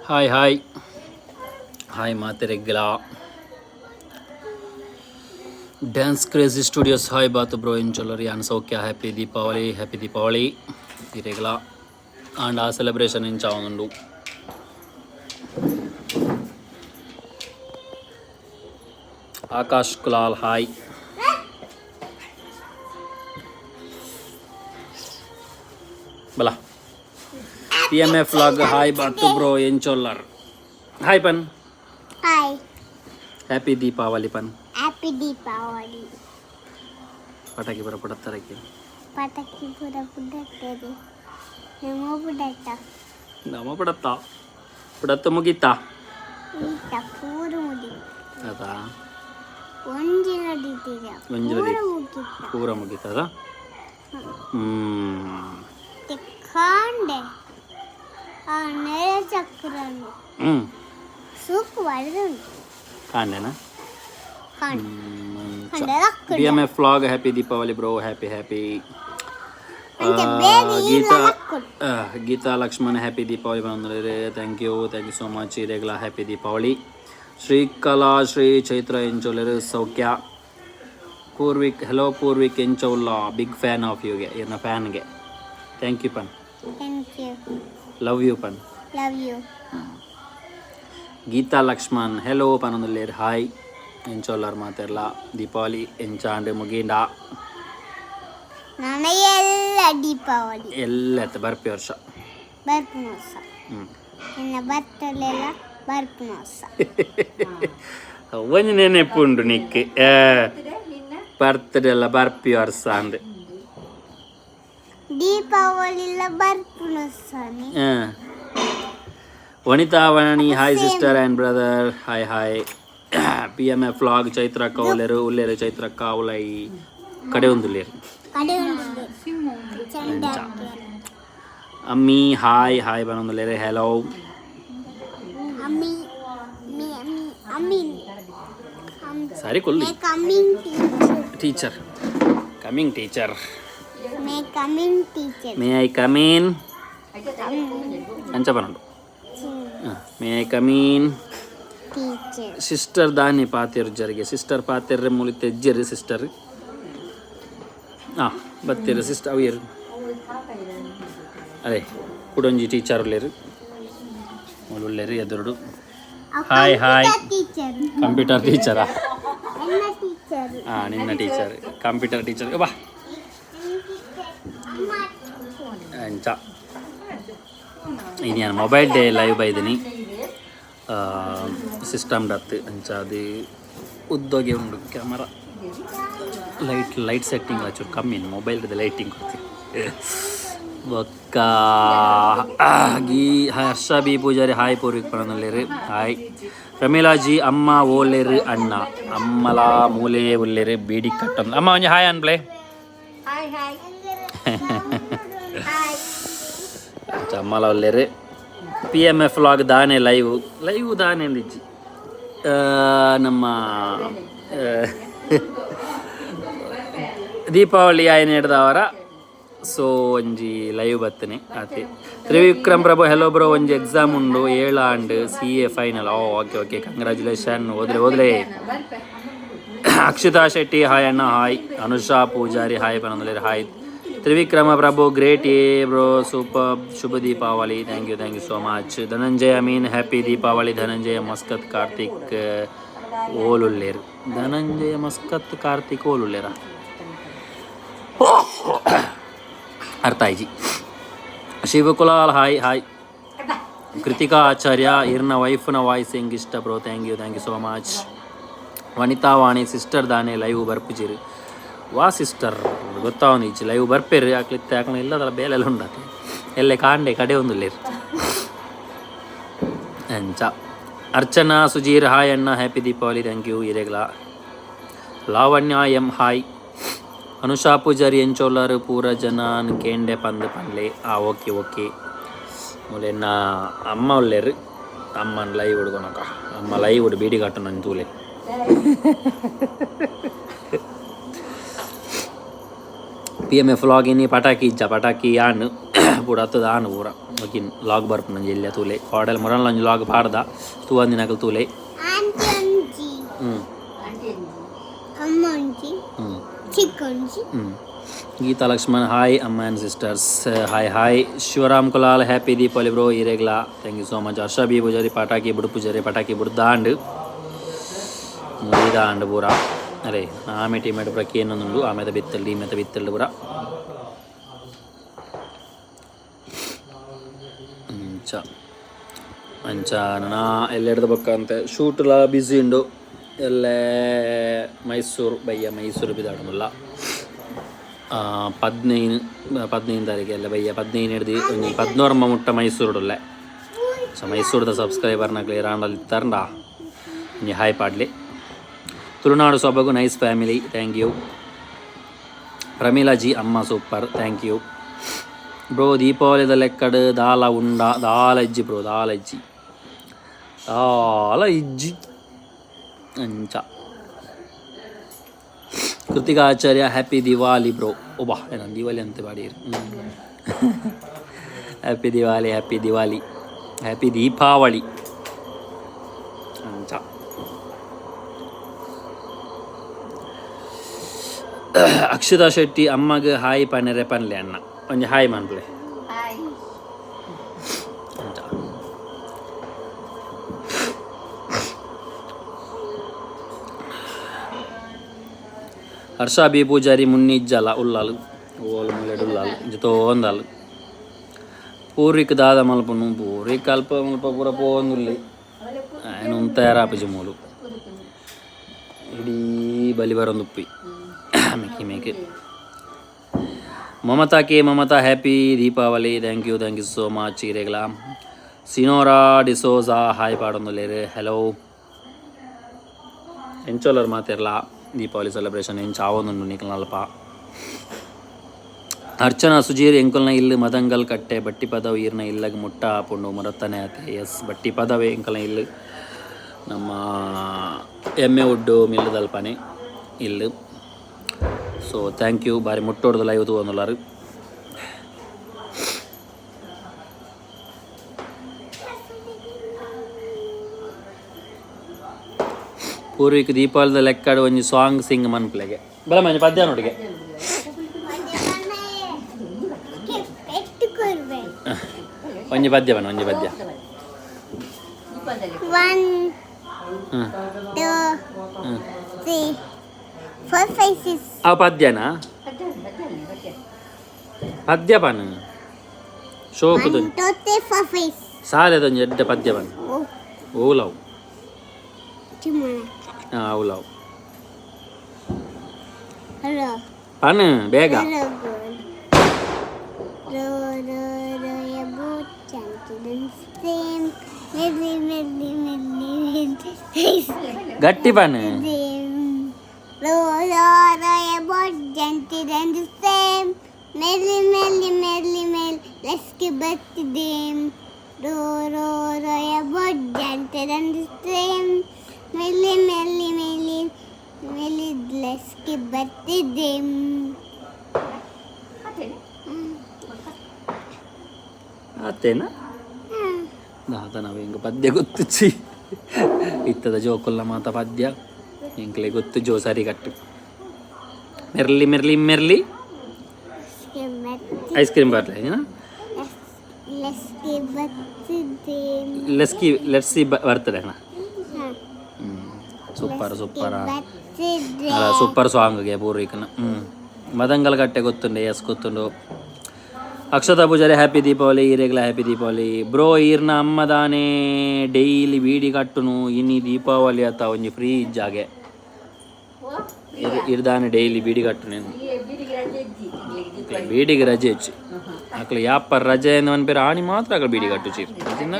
Hi hi hi ಮಾತೆರೆಗ್ಲ. Dance crazy studios, hi Bathu bro, ಎಂಚೊಲ್ಲರ್? ಯಾನ್ ಸೌಖ್ಯ. ಹ್ಯಾಪಿ ದೀಪಾವಳಿ, ಹ್ಯಾಪಿ ದೀಪಾವಳಿ ಇರೆಗ್ಲ. ಆಂಡ್ ಆ ಸೆಲೆಬ್ರೇಷನ್ ಎಂಚ ಆವೊಂದುಂಡು? ಆಕಾಶ್ ಕುಲಾಲ್, ಹಾಯ್. ಬಲ. P M F vlog, hi Bathu bro, ಎಂಚೊಲ್ಲರ್? ಹಾಯ್ ಪನ್. ಹಾಯ್. ಹ್ಯಾಪಿ ದೀಪಾವಳಿ ಪನ್. ಹ್ಯಾಪಿ ದೀಪಾವಳಿ. ಪಟಾಕಿ ಬರ ಪಡತ್ತರಕ್ಕೆ. ಪಟಾಕಿ ಪೂರ ಪುಡತ್ತದೆ, ನಮ್ಮ ಪುಡತ್ತ. ನಮ್ಮ ಪಡತ್ತ, ಪಡತ್ತ ಮುಗೀತಾ? ಈತ ಪೂರ ಮುಗಿ. ಅದಾ? ಒಂಜಿ ನಡೀತಿದೆ. ಒಂಜಿ. ಪೂರ ಮುಗೀತ. ಪೂರ ಮುಗೀತದ. ಹ್ಮ್. ತಿಕ್ಕಾಂಡೆ ಆ ನೆಲ ಚಕ್ರನು ಸೂಪು ಬರೆದುಂಟು. ಕಾಂಡೆನಾ? ಕಾಂಡೆ ಕಾಂಡೆ. B M F vlog, happy Deepavali bro, happy happy. ಅಂಚೆ ಬೇಗ ಈ ಗೀತಾ ಲಕ್ಕುಡು. ಗೀತಾ ಲಕ್ಷ್ಮಣ್, ಹ್ಯಾಪಿ ದೀಪಾವಳಿ ಬಂದ್ರೆ. Thank you, thank you so much. ಇರೆಗ್ಲ happy Deepavali. Srikala Shri Chaitra, ಎಂಚೊಲ್ಲೆರ್? ಸೌಖ್ಯ. ಪೂರ್ವಿಕ್, ಹೆಲೋ ಪೂರ್ವಿಕ್, ಎಂಚೌಲ್ಲ? ಬಿಗ್ ಫ್ಯಾನ್ ಆಫ್ ಯುಗೆ, ಇರ್ನ ಫ್ಯಾನ್ಗೆ. Thank you ಪನ್. Thank you. Love you ಪನ್. Love you. Geetha Lakshman, hello ಪನೊಂದುಲ್ಲೇರ್. ಹಾಯ್, ಎಂಚೊಲ್ಲರ್ ಮಾತೆರ್ಲ? ದೀಪಾವಳಿ ಎಂಚಾಂಡ್, ಮುಗೀಂಡ? ನನಗೆಲ್ಲ ದೀಪಾವಳಿ. ಎಲ್ಲ ಬರ್ಪಿ ವರ್ಷ. ಬರ್ಪುನ ವರ್ಷ. ನಿನ್ನ ಬರ್ತಲೆಲ್ಲ ಬರ್ಪುನ ವರ್ಷ. ಒಂಜಿ ನೆನೆಪುಂಡು ನಿಕ್, ಬರ್ತ್ಡೇ ಎಲ್ಲ ಬರ್ಪಿ ವರ್ಷ ಅಂದ್. ದೀಪಾವಳಿ ಎಲ್ಲ ಬರ್ಪುನ ವರ್ಷ. ವನಿತಾ Vani, hi sister and brother, hi hi. P M F vlog, ಚೈತ್ರಕ್ಕ ಉಲ್ಲೇರು? ಉಲ್ಲೇರು ಚೈತ್ರಕ್ಕ, ಉಲೈ ಕಡೆ ಒಂದುಲ್ಲೇರು. ಕಡೆ ಉಂಟು ಚಂಡ. ಅಮ್ಮಿ, ಹಾಯ್ ಹಾಯ್ ಬನೊಂದುಲ್ಲೇರು. ಹೆಲೋ. ಅಮ್ಮಿ ಮಿ ಅಮ್ಮಿ ಅಮ್ಮಿ. ಸರಿ ಕೊಲ್ಲಿ. May coming teacher. Teacher, coming teacher. May coming teacher. May I come in ಅಂಚ ಬನೊಂಡು. May I come in? Teacher. Sister ದಾನಿ ಪಾತೆರ್ ಜರಿಗೆ ಸಿಸ್ಟರ್ ಪಾತೆರ್ರೆ ಮೂಲಿ ತೆಜ್ಜೆರ್ ಸಿಸ್ಟರ್. ಹಾಂ, ಬತ್ತೀರು ಸಿಸ್ಟರ್ ಅವು ಇರು. ಅದೇ ಕುಡೊಂಜಿ ಟೀಚರ್ ಉಲ್ಲೇರು, ಮೂಲು ಉಲ್ಲೇರು ಎದುರುಡು. Hi hi. Teacher. Computer ಟೀಚರಾ? ಎನ್ನ ಟೀಚರ್. ಹಾಂ, ನಿನ್ನ ಟೀಚರ್, ಕಂಪ್ಯೂಟರ್ ಟೀಚರ್ ಬಾ. ಅಮ್ಮ. ಅಂಚ ಇನ್ನು ನಾನು mobile day live ಬೈದಿನಿ, system doth. ಅಂಚ ಅದು ಉದ್ದೋಗಿ ಉಂಡು ಕ್ಯಾಮರಾ. ಲೈಟ್ ಲೈಟ್ ಸೆಟ್ಟಿಂಗ್ ಚೂರು ಕಮ್ಮಿ, ಮೊಬೈಲ್ ಲೈಟಿಂಗ್ ಕೊಡ್ತೀವಿ. ಬೊಕ್ಕ ಗೀ ಹರ್ಷ ಬಿ ಪೂಜಾರಿ, ಹಾಯ್ ಪೂರ್ವಿಕ್ ಪಣನಲ್ಲೇರು. ಹಾಯ್ ಪ್ರಮೀಲಾಜಿ. ಅಮ್ಮ ಓಲೇರು? ಅಣ್ಣ ಅಮ್ಮಲ ಮೂಲೆ ಉಲ್ಲೇರು, ಬೀಡಿ ಕಟ್ಟೊಂದು. ಅಮ್ಮ, ಒಂಜಿ ಹಾಯ್ ಅನ್ಪ್ಲೆ. Hi hi hi. ಅಮ್ಮಲ ಉಲ್ಲೇರು. ಪಿ ಎಮ್ ಎಫ್ ವ್ಲಾಗ್, ದಾನೆ ಲೈವ್? ಲೈವ್ ದಾನೆ ಅಂದಿಜ್ಜಿ. ನಮ್ಮ ದೀಪಾವಳಿ ಆಯ್ನ ಹಿಡ್ದವರ, ಸೊ ಒಂಜಿ ಲೈವ್ ಬತ್ತನೆ ಆತೆ. ತ್ರಿವಿಕ್ರಮ್ ಪ್ರಭು, ಹೆಲೋ ಬ್ರೋ, ಒಂಜಿ ಎಕ್ಸಾಮ್ ಉಂಡು ಏಳಾಂಡ್, CA final. ಓ, ಓಕೆ ಓಕೆ, ಕಂಗ್ರ್ಯಾಚುಲೇಷನ್. ಓದ್ಲೆ ಓದ್ಲೆ. ಅಕ್ಷಿತಾ ಶೆಟ್ಟಿ, ಹಾಯ್ ಅಣ್ಣ, ಹಾಯ್. ಅನುಷಾ ಪೂಜಾರಿ, ಹಾಯ್ ಪನಂದಲೇರ್. ಹಾಯ್. ತ್ರಿವಿಕ್ರಮ ಪ್ರಭು, ಗ್ರೇಟ್ ಏ ಬ್ರೋ, ಸೂಪರ್, ಶುಭ Deepavali. Thank you, thank you so much. Dhananjaya Amin, happy Deepavali. Dhananjaya Muscat Karthik ಓಲುಲ್ಲೇರ್? ಧನಂಜಯ Muscat Karthik ಓಲುಲ್ಲೇರ? ಅರ್ಥ ಆಯ್ಜಿ. Shivakulal, hi hi. Krithika Acharya ಇರ್ನ ವೈಫ್ನ ವಾಯ್ಸ್ ಹೆಂಗೆ ಇಷ್ಟ bro. Thank you, thank you so much. Vanitha Vani sister ದಾನೆ live ಬರ್ಪುಜಿರು ವಾ sister ಗೊತ್ತಾವನು ಈಚೆ ಲೈವ್ ಬರ್ಪೇರು ಯಾಕ್ಲಿತ್ತೆ ಯಾಕಂದ್ರೆ ಇಲ್ಲದಲ್ಲ ಬೇಲೆಲ್ಲ ಉಂಡಾತೆ ಎಲ್ಲೆ ಕಾಂಡೆ ಕಡೆ ಒಂದುಲ್ಲೇರು ಅಂಚ. ಅರ್ಚನಾ ಸುಜೀರ್ ಹಾಯ್ ಅಣ್ಣ, ಹ್ಯಾಪಿ ದೀಪಾವಳಿ, thank you ಇರೆಗ್ಲಾ. Lavanya M hi. ಅನುಷಾ ಪೂಜಾರಿ ಎಂಚೋಲಾರು ಪೂರ ಜನ ಕೇಂಡೆ ಪಂದ್ ಪನ್ಲೆ. ಆ ಓಕೆ ಓಕೆ. ಮೂಲೆನ್ನ ಅಮ್ಮ ಉಲ್ಲೇರು, ಅಮ್ಮನ ಲೈವ್ ಹುಡ್ಕೊನಕ ಅಮ್ಮ ಲೈವ್ ಹುಡು ಬೀಡಿ ಕಾಟು ನನ್ನ ತೂಲೆ. ಪಿ ಎಮ್ ಎಫ್ ಲಾಗ್ ಇನಿ ಪಟಾಕಿ ಇಜ್ಜ ಪಟಾಕಿ ಆನ್ ಪೂರ ಹತ್ತದ ಆನ್ ಪೂರ ಓಕೆ ಲಾಗ್ ಬರ್ಪು ನಂಜಿ ಎಲ್ಲ ತೂಲೆ ಕಾಡಲ್ ಮೊರಲ್ ಒಂಜಿ ಲಾಗ್ ಪಾಡ್ದ ತೂವಂದಿನಕಲ್ ತೂಲೆ. ಆಂಟಿ ಒಂಜಿ. ಹ್ಞೂ. ಅಮ್ಮ ಒಂಜಿ. ಹ್ಞೂ. ಚಿಕ್ಕ ಒಂಜಿ. ಹ್ಞೂ. ಗೀತಾ ಲಕ್ಷ್ಮಣ್ ಹಾಯ್ ಅಮ್ಮ and sisters hi hi. Shivaram Kulal happy Deepavali bro ಇರೆಗ್ಲಾ, thank you so much. Harsha B Poojary ಪಟಾಕಿ ಬುಡು ಪೂಜಾರಿ ಪಟಾಕಿ ಬುಡ್ದಾಂಡ್ ಮುಗಿದಾಂಡ್ ಪೂರ. ಅರೆ ಆಮೆ ಟೀಮೇಟ್ ಪೂರ ಕೇನೊಂದುಂಡು ಆಮೇದ ಬಿತ್ತಲ್ಲು ಈಮೆದ ಬಿತ್ತಲ್ಲು ಪೂರ ಅಂಚ ಅಂಚ. ನನ ಎಲ್ಲೆಡ್ದ ಬೊಕ್ಕ ಅಂತೆ ಶೂಟ್ಲ ಬ್ಯುಸಿ ಉಂಡು. ಎಲ್ಲೆ ಮೈಸೂರು ಬಯ್ಯ ಮೈಸೂರು ಬಿದಾಡಮುಲ್ಲ 15 15 ತಾರೀಕು ಎಲ್ಲ ಬಯ್ಯ 15 ಹಿಡ್ದು ಒಂಜಿ 11 ಮುಟ್ಟ ಮೈಸೂರುಡುಲ್ಲೆ. ಸೊ ಮೈಸೂರುದ ಸಬ್ಸ್ಕ್ರೈಬರ್ನಕ್ಲೆ ಇರಾಂಡಲ್ಲಿ ಇತ್ತಾರಂಡ ಒಂಜಿ ಹಾಯ್ ಪಾಡ್ಲಿ. ತುಳುನಾಡು ಸೊಬಗು nice family, thank you. Pramila G ಅಮ್ಮ ಸೂಪರ್, thank you bro. ದೀಪಾವಳಿದ ಲೆಕ್ಕಡ್ ದಾಲ ಉಂಡ ದಾಲ ಇಜ್ಜಿ ಬ್ರೋ, ದಾಲ ಇಜ್ಜಿ ದಾಲ ಇಜ್ಜಿ ಅಂಚ. ಕೃತಿಕಾ ಆಚಾರ್ಯ ಹ್ಯಾಪಿ ದಿವಾಲಿ ಬ್ರೋ. ಒಬ್ಬಾ ಏನ ದಿವಾಲಿ ಅಂತ ಬಾಡಿ. Happy Diwali, happy Diwali, happy Deepavali ಅಂಚ. ಅಕ್ಷತಾ ಶೆಟ್ಟಿ ಅಮ್ಮಗ್ ಹಾಯ್ ಪನೆರೆ ಪನ್ಲೆ ಅಣ್ಣ, ಒಂಜಿ ಹಾಯ್ ಮನ್ಪುಲೆ ಅಂಚ. ಹರ್ಷ ಬಿ ಪೂಜಾರಿ ಮುನ್ನಿ ಇಜ್ಜಲ ಉಲ್ಲಾಲು ಓಲು ಮುಲ್ಲೆಡ್ ಉಲ್ಲಾಲು ಜೊತೋಂದಾಲು. ಪೂರ್ವಿಕ್ ದಾದ ಮಲ್ಪನು ಪೂರ್ವಿಕ್ ಅಲ್ಪ ಮಲ್ಪ ಪೂರ ಪೋವೊಂದುಲ್ಲೆ ಆಯ್ನ ಉಂತಾಯರಾಪುಜಿ ಮೂಲು ಇಡೀ ಬಲಿ ಬರೊಂದುಪ್ಪಿ ಮೇಕಿ ಮೇಕೆ. Mamata K Mamata happy Deepavali, thank you, thank you so much ಇರೆಗ್ಲಾ. ಸಿನೋರಾ ಡಿಸೋಜಾ ಹಾಯ್ ಪಾಡೊಂದುಲ್ಲೆರ್, ಹಲೋ. ಎಂಚೋಲರ್ ಮಾತೆರ್ಲಾ ದೀಪಾವಳಿ ಸೆಲೆಬ್ರೇಷನ್ ಎಂಚ ಆವೊಂದುಂಡು ನಿಕಲ್ನ ಅಲ್ಪ. ಅರ್ಚನಾ ಸುಜೀರ್ ಎಂಕುಲ್ನ ಇಲ್ಲು ಮದಂಗಲ್ ಕಟ್ಟೆ ಬಟ್ಟಿ ಪದವು ಈರ್ನ ಇಲ್ಲಗ್ ಮುಟ್ಟ ಆಪುಂಡು ಮುರತ್ತನೆ ಆತೆ. ಎಸ್ ಬಟ್ಟಿ ಪದವೇ ಎಂಕಲ್ನ ಇಲ್ಲು, ನಮ್ಮ ಎಮ್ಮೆ ಉಡ್ಡು ಮಿಲ್ಲುದಲ್ಪನೆ ಇಲ್ಲು. ಸೊ thank you ಬಾರಿ ಮುಟ್ಟೋಡ್ದು ಲೈವ್ ತೂವೊಂದುಲ್ಲಾರ್. ಪೂರ್ವಿಕ್ ದೀಪಾವಳಿದ ಲೆಕ್ಕಡ್ ಒಂಜಿ ಸಾಂಗ್ ಸಿಂಗ್ ಮನ್ಪುಲೆಗೆ ಬಲ ಮಂಜಿ ಪದ್ಯ ನೋಡಿಗೆ. ಒಂಜಿ ಪದ್ಯ ಬನ್ನ ಒಂಜಿ ಪದ್ಯ. 1 2 3 4 5 6. ಆ ಪದ್ಯನಾ ಪದ್ಯ ಪನ್ ಶೋಕುದ 1 2 3 4 5. ಸಾಲೆದೊಂಜಿ ಎಡ್ಡೆ ಪದ್ಯ ಪನ್. ಓಲವು? ಚಿಮ್ಮನಕ್ಕ. ಓಲವು? ರೋ. ಪನ್ ಬೇಗ. Row row row row a boat gently down the stream. Merrily merrily merrily merrily. ಗಟ್ಟಿ ಪನ್. Row row row a boat gently down the stream. Merrily merrily merrily merrily let's give birth to them. Row row row a boat gently down the stream. Merrily merrily merrily merrily let's give birth to them. ಆತೇನಾ ದಾದ ನಾವು ಹಿಂಗೆ ಪದ್ಯ ಗೊತ್ತುಚ್ಚಿ ಇತ್ತದ ಜೋಕುಲ್ಲ ಮಾತ ಪದ್ಯ ಎಂಕ್ಲೆ ಗೊತ್ತು Joe ಸರಿ ಕಟ್ಟು. Merrily merrily merrily Give birth ice cream ಬರ್ಲಿ. Let's give birth to them. ಲೆಸ್ಕಿ let's see ಬರ್ತದೆ ಅಣ್ಣ. ಸೂಪರ್ ಸೂಪರ್ ಅಲ್ಲ ಸೂಪರ್ ಸಾಂಗ್ಗೆ ಪೂರ್ವಿಕನ. ಹ್ಞೂ ಮದಂಗಲ್ ಕಟ್ಟೆ ಗೊತ್ತುಂಡು, ಎಸ್ ಗೊತ್ತುಂಡು. ಅಕ್ಷತಾ ಪೂಜಾರಿ ಹ್ಯಾಪಿ ದೀಪಾವಳಿ ಈರೆಗ್ಲ ಹ್ಯಾಪಿ ದೀಪಾವಳಿ ಬ್ರೋ. ಈರ್ನ ಅಮ್ಮದಾನೆ ಡೈಲಿ ಬೀಡಿ ಕಟ್ಟುನು? ಇನಿ ದೀಪಾವಳಿ ಅತ್ತ, ಒಂಜಿ ಫ್ರೀ ಜಾಗೆ. ಇರ್ದಾನೆ ಡೈಲಿ ಬೀಡಿ ಕಟ್ಟುನೇನು? ಬೀಡಿಗೆ ರಜೆ ಹೆಚ್ಚು ಅಕ್ಲು. ಯಾಪ ರಜೆ ಮನ್ಪೇರು ಆಣಿ ಮಾತ್ರ ಅಕ್ಲು ಬೀಡಿ ಕಟ್ಟುಚಿ ಅದನ್ನ.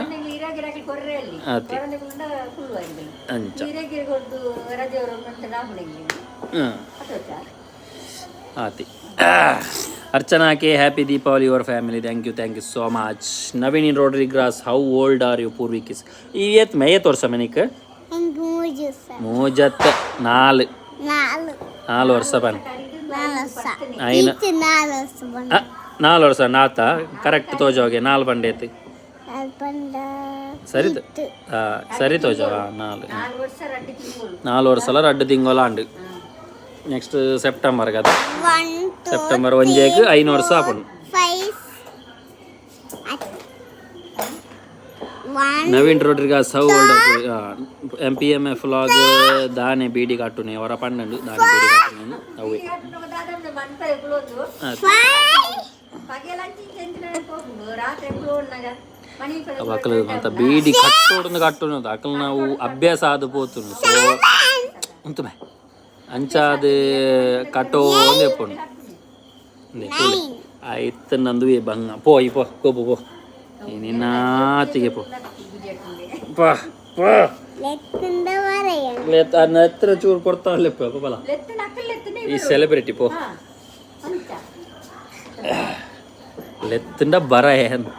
ಆತಿ ಅಂಚ. ಆತಿ. Archana K, happy Deepavali your family. Thank you, thank you so much. Naveen Rodrigues, how old are you? ಪೂರ್ವಿಕಿಸ್ ಈ ಏತ್ ಮೇಯತ್ ವರ್ಷ ಮೆನಿಕ್? ಎಂಕ್ ಮೂಜಿ ವರ್ಷ. ಮೂಜತ್ ನಾಲ್? ನಾಲ್. 4 ವರ್ಷ ಪನ್. 4 ವರ್ಷ. ಐನ. ಇತ್ತೆ 4 ವರ್ಷ ಬಂದ. 4 ವರ್ಷ ನಾತ ಕರೆಕ್ಟ್ ತೋಜೋಗೆ. ನಾಲ್ ಬಂಡೇತಿ. ನಾಲ್ ಪಂಡ. ಸರಿ. ಇತ್ತು. ಸರಿ ತೋಜವ, ನಾಲ್. 4 ವರ್ಷಲ 2 ತಿಂಗಳ ಅಂಡು. ನೆಕ್ಸ್ಟ್ ಸೆಪ್ಟೆಂಬರ್ ಕದ? ಒನ್, ಟೂ, ಸೆಪ್ಟೆಂಬರ್ ಒಂಜೇಕ್ 5 ವರ್ಷ ಆಪುಂಡು. Five, one. Naveen Rodrigues, how old? M P M F vlog, ದಾನೆ ಬೀಡಿ ಕಟ್ಟುನೆ? ಅವರ 12 ದಾನೆ ಬೀಡಿ ಕಟ್ಟುನೆ ಅವೇ? ಫೈವ್. ಅಕಲು ಅಂತ ಬೀಡಿ ಕಟ್ಟೋಡೊಂದು ಕಟ್ಟುನು. ಅಕಲ್ ನಾವು ಅಭ್ಯಾಸ ಆದ ಪೋತುನು. ಸೊ ಉಂತುಮೆ ಅಂಚಾದ ಕಟ್ಟೋ ಒಂದು ಎಪ್ಪುಂಡು. ಆಯ್ತು, ನಂದು ಬಂಗ. ಪೋ ಈ ಪೋ ಕೋಪು ಪೋ ನಿನ್ನಾತಿಗೆ ಪೋ ಪಾ ಪೋ. ಲೆತ್ತಿಂದ ವರೆಯ. ಎತ್ತರ ಚೂರು ಕೊಡ್ತಾವಲ್ಲ ಬಲ ಈ ಸೆಲೆಬ್ರಿಟಿ. ಪೋ ಲೆತ್ತಂಡ ಬರ ಏನು.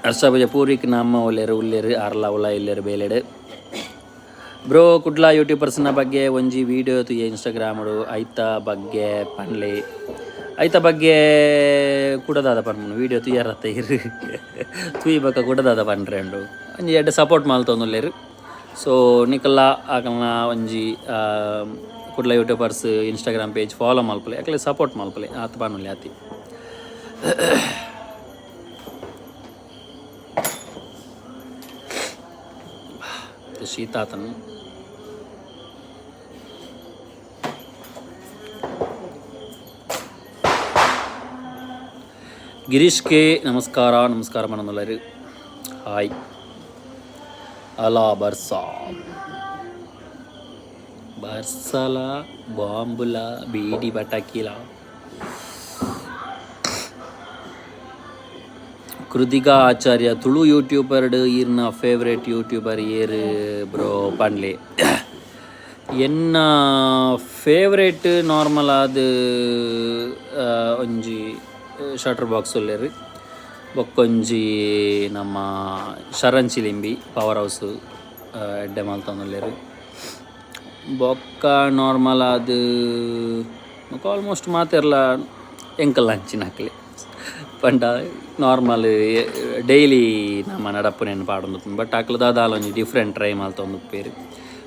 ಹರ್ಷ ಪೂಜೆ ಪೂರ್ವಿಕ್ ನಮ್ಮ ಒಲ್ಲೇರು ಉಲ್ಲೇರು ಅರ್ಲ ಉಲ್ಲ ಇಲ್ಲೇರು ಬೇಲೆಡು. ಬ್ರೋ, ಕುಡ್ಲ ಯೂಟ್ಯೂಬರ್ಸ್ನ ಬಗ್ಗೆ ಒಂಜಿ ವೀಡಿಯೋ ತುಯ್ಯ ಇನ್ಸ್ಟಾಗ್ರಾಮಡು. ಐತ ಬಗ್ಗೆ ಪನ್ಲೆ. ಐತ ಬಗ್ಗೆ ಕುಡದಾದ ಪನ್ಪುನು ವೀಡಿಯೋ ತುಯ್ಯರತ್ತ ಇರು ತುಯ್ ಬಕ್ಕ ಕುಡದಾದ ಪನ್ರೆ ಉಂಡು. ಒಂಜಿ ಎಡ್ಡೆ ಸಪೋರ್ಟ್ ಮಲ್ತೊಂದುಲ್ಲೆರ್. ಸೊ ನಿಕಲ್ಲ ಆಕಲ್ನ ಒಂಜಿ Kudla YouTubers Instagram page follow ಮಲ್ಪಲೆ, ಅಕ್ಲೆ ಸಪೋರ್ಟ್ ಮಲ್ಪಲೆ ಆತ್ ಪನ್ನುಲೆ ಆತಿ. ಶೀತಾತನ್. ಗಿರೀಶ್ ಕೆ, ನಮಸ್ಕಾರ ನಮಸ್ಕಾರ ಪನೊಂದುಲ್ಲೆರ್. ಹಾಯ್. ಅಲಾ ಬರ್ಸಾ ಬರ್ಸಲ ಬಾಂಬುಲ ಬೀಡಿ ಪಟಾಕಿಲ. ಕೃತಿಕಾ ಆಚಾರ್ಯ, ತುಳು ಯೂಟ್ಯೂಬರ್ಡ್ ಈರ್ನ ಫೇವ್ರೇಟ್ ಯೂಟ್ಯೂಬರ್ ಏರ್ ಬ್ರೋ ಪನ್ಲೆ. ಎನ್ನ ಫೇವ್ರೇಟ್ ನಾರ್ಮಲ್ ಆದ್ ಒಂಜಿ ಶಟರ್ ಬಾಕ್ಸ್ ಉಲ್ಲೆರ್, ಬೊಕ್ಕೊಂಜಿ ನಮ್ಮ ಶರಣ್ ಚಿಲಿಂಬಿ ಪವರ್ ಹೌಸ್ ಎಡ್ಡೆ ಮಲ್ತೊಂದುಲ್ಲೆರ್. ಬೊಕ್ಕ ನಾರ್ಮಲ್ ಆದ್ ಬೊಕ್ಕ ಆಲ್ಮೋಸ್ಟ್ ಮಾತೆರ್ಲ ಎಂಕಲ್ ಅಂಚಿನಕ್ಲೆ. ಪಂಡ ನಾರ್ಮಲ್ ಡೈಲಿ ನಮ್ಮ ನಡಪುನೆನ್ ಪಾಡೊಂದು, ಬಟ್ ಅಕ್ಲು ದಾದಾಲ ಒಂಜಿ ಡಿಫ್ರೆಂಟ್ ಟ್ರೈ ಮಲ್ತೊಂದುಪ್ಪೆರ್.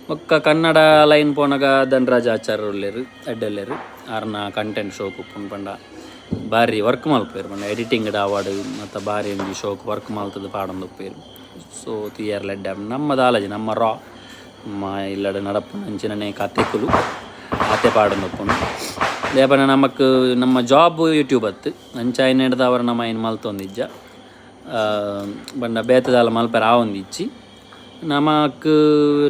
ಬೊಕ್ಕ ಕನ್ನಡ ಲೈನ್ ಪೋನಗ ಧನರಾಜ್ ಆಚಾರ್ಯ ಉಲ್ಲೆರ್, ಎಡ್ಡೆ ಉಲ್ಲೆರ್. ಆರ್ನ ಕಂಟೆಂಟ್ ಶೋಕ್ ಉಪ್ಪುಂಡು. ಪಂಡ ಬಾರಿ ವರ್ಕ್ ಮಲ್ಪುವೆರ್. ಪಂಡ ಎಡಿಟಿಂಗ್ ಆವಡ್ ಮತ್ತು ಬಾರಿ ಒಂಜಿ ಶೋಕ್ ವರ್ಕ್ ಮಲ್ತುದು ಪಾಡೊಂದುಪ್ಪೆರ್. ಸೊ ತೂಯೆರ್ಲ ಎಡ್ಡೆ. ನಮ್ಮ ದಾಲಜಿ ನಮ್ಮ ರಾ ನಮ್ಮ ಇಲ್ಲಡೆ ನಡಪುನಂಚಿನನೆ ಕತೆಕುಲು ಆತೆ ಪಾಡೊಂದುಪ್ಪುಂಡು. ದಾಯೆ ನಮಕ್ ನಮ್ಮ ಜಾಬ್ ಯೂಟ್ಯೂಬ್ ಅತ್ತು. ಅಂಚ ಆಯಿನೆಡ್ದಾವರ ನಮ ಐನ್ ಮಲ್ತೊಂದಿಜ್ಜ. ಪಂಡ ಬೇತೆ ದಾಲ ಮಲ್ಪೆರೆ ಆವೊಂದಿಜ್ಜಿ ನಮಕ್.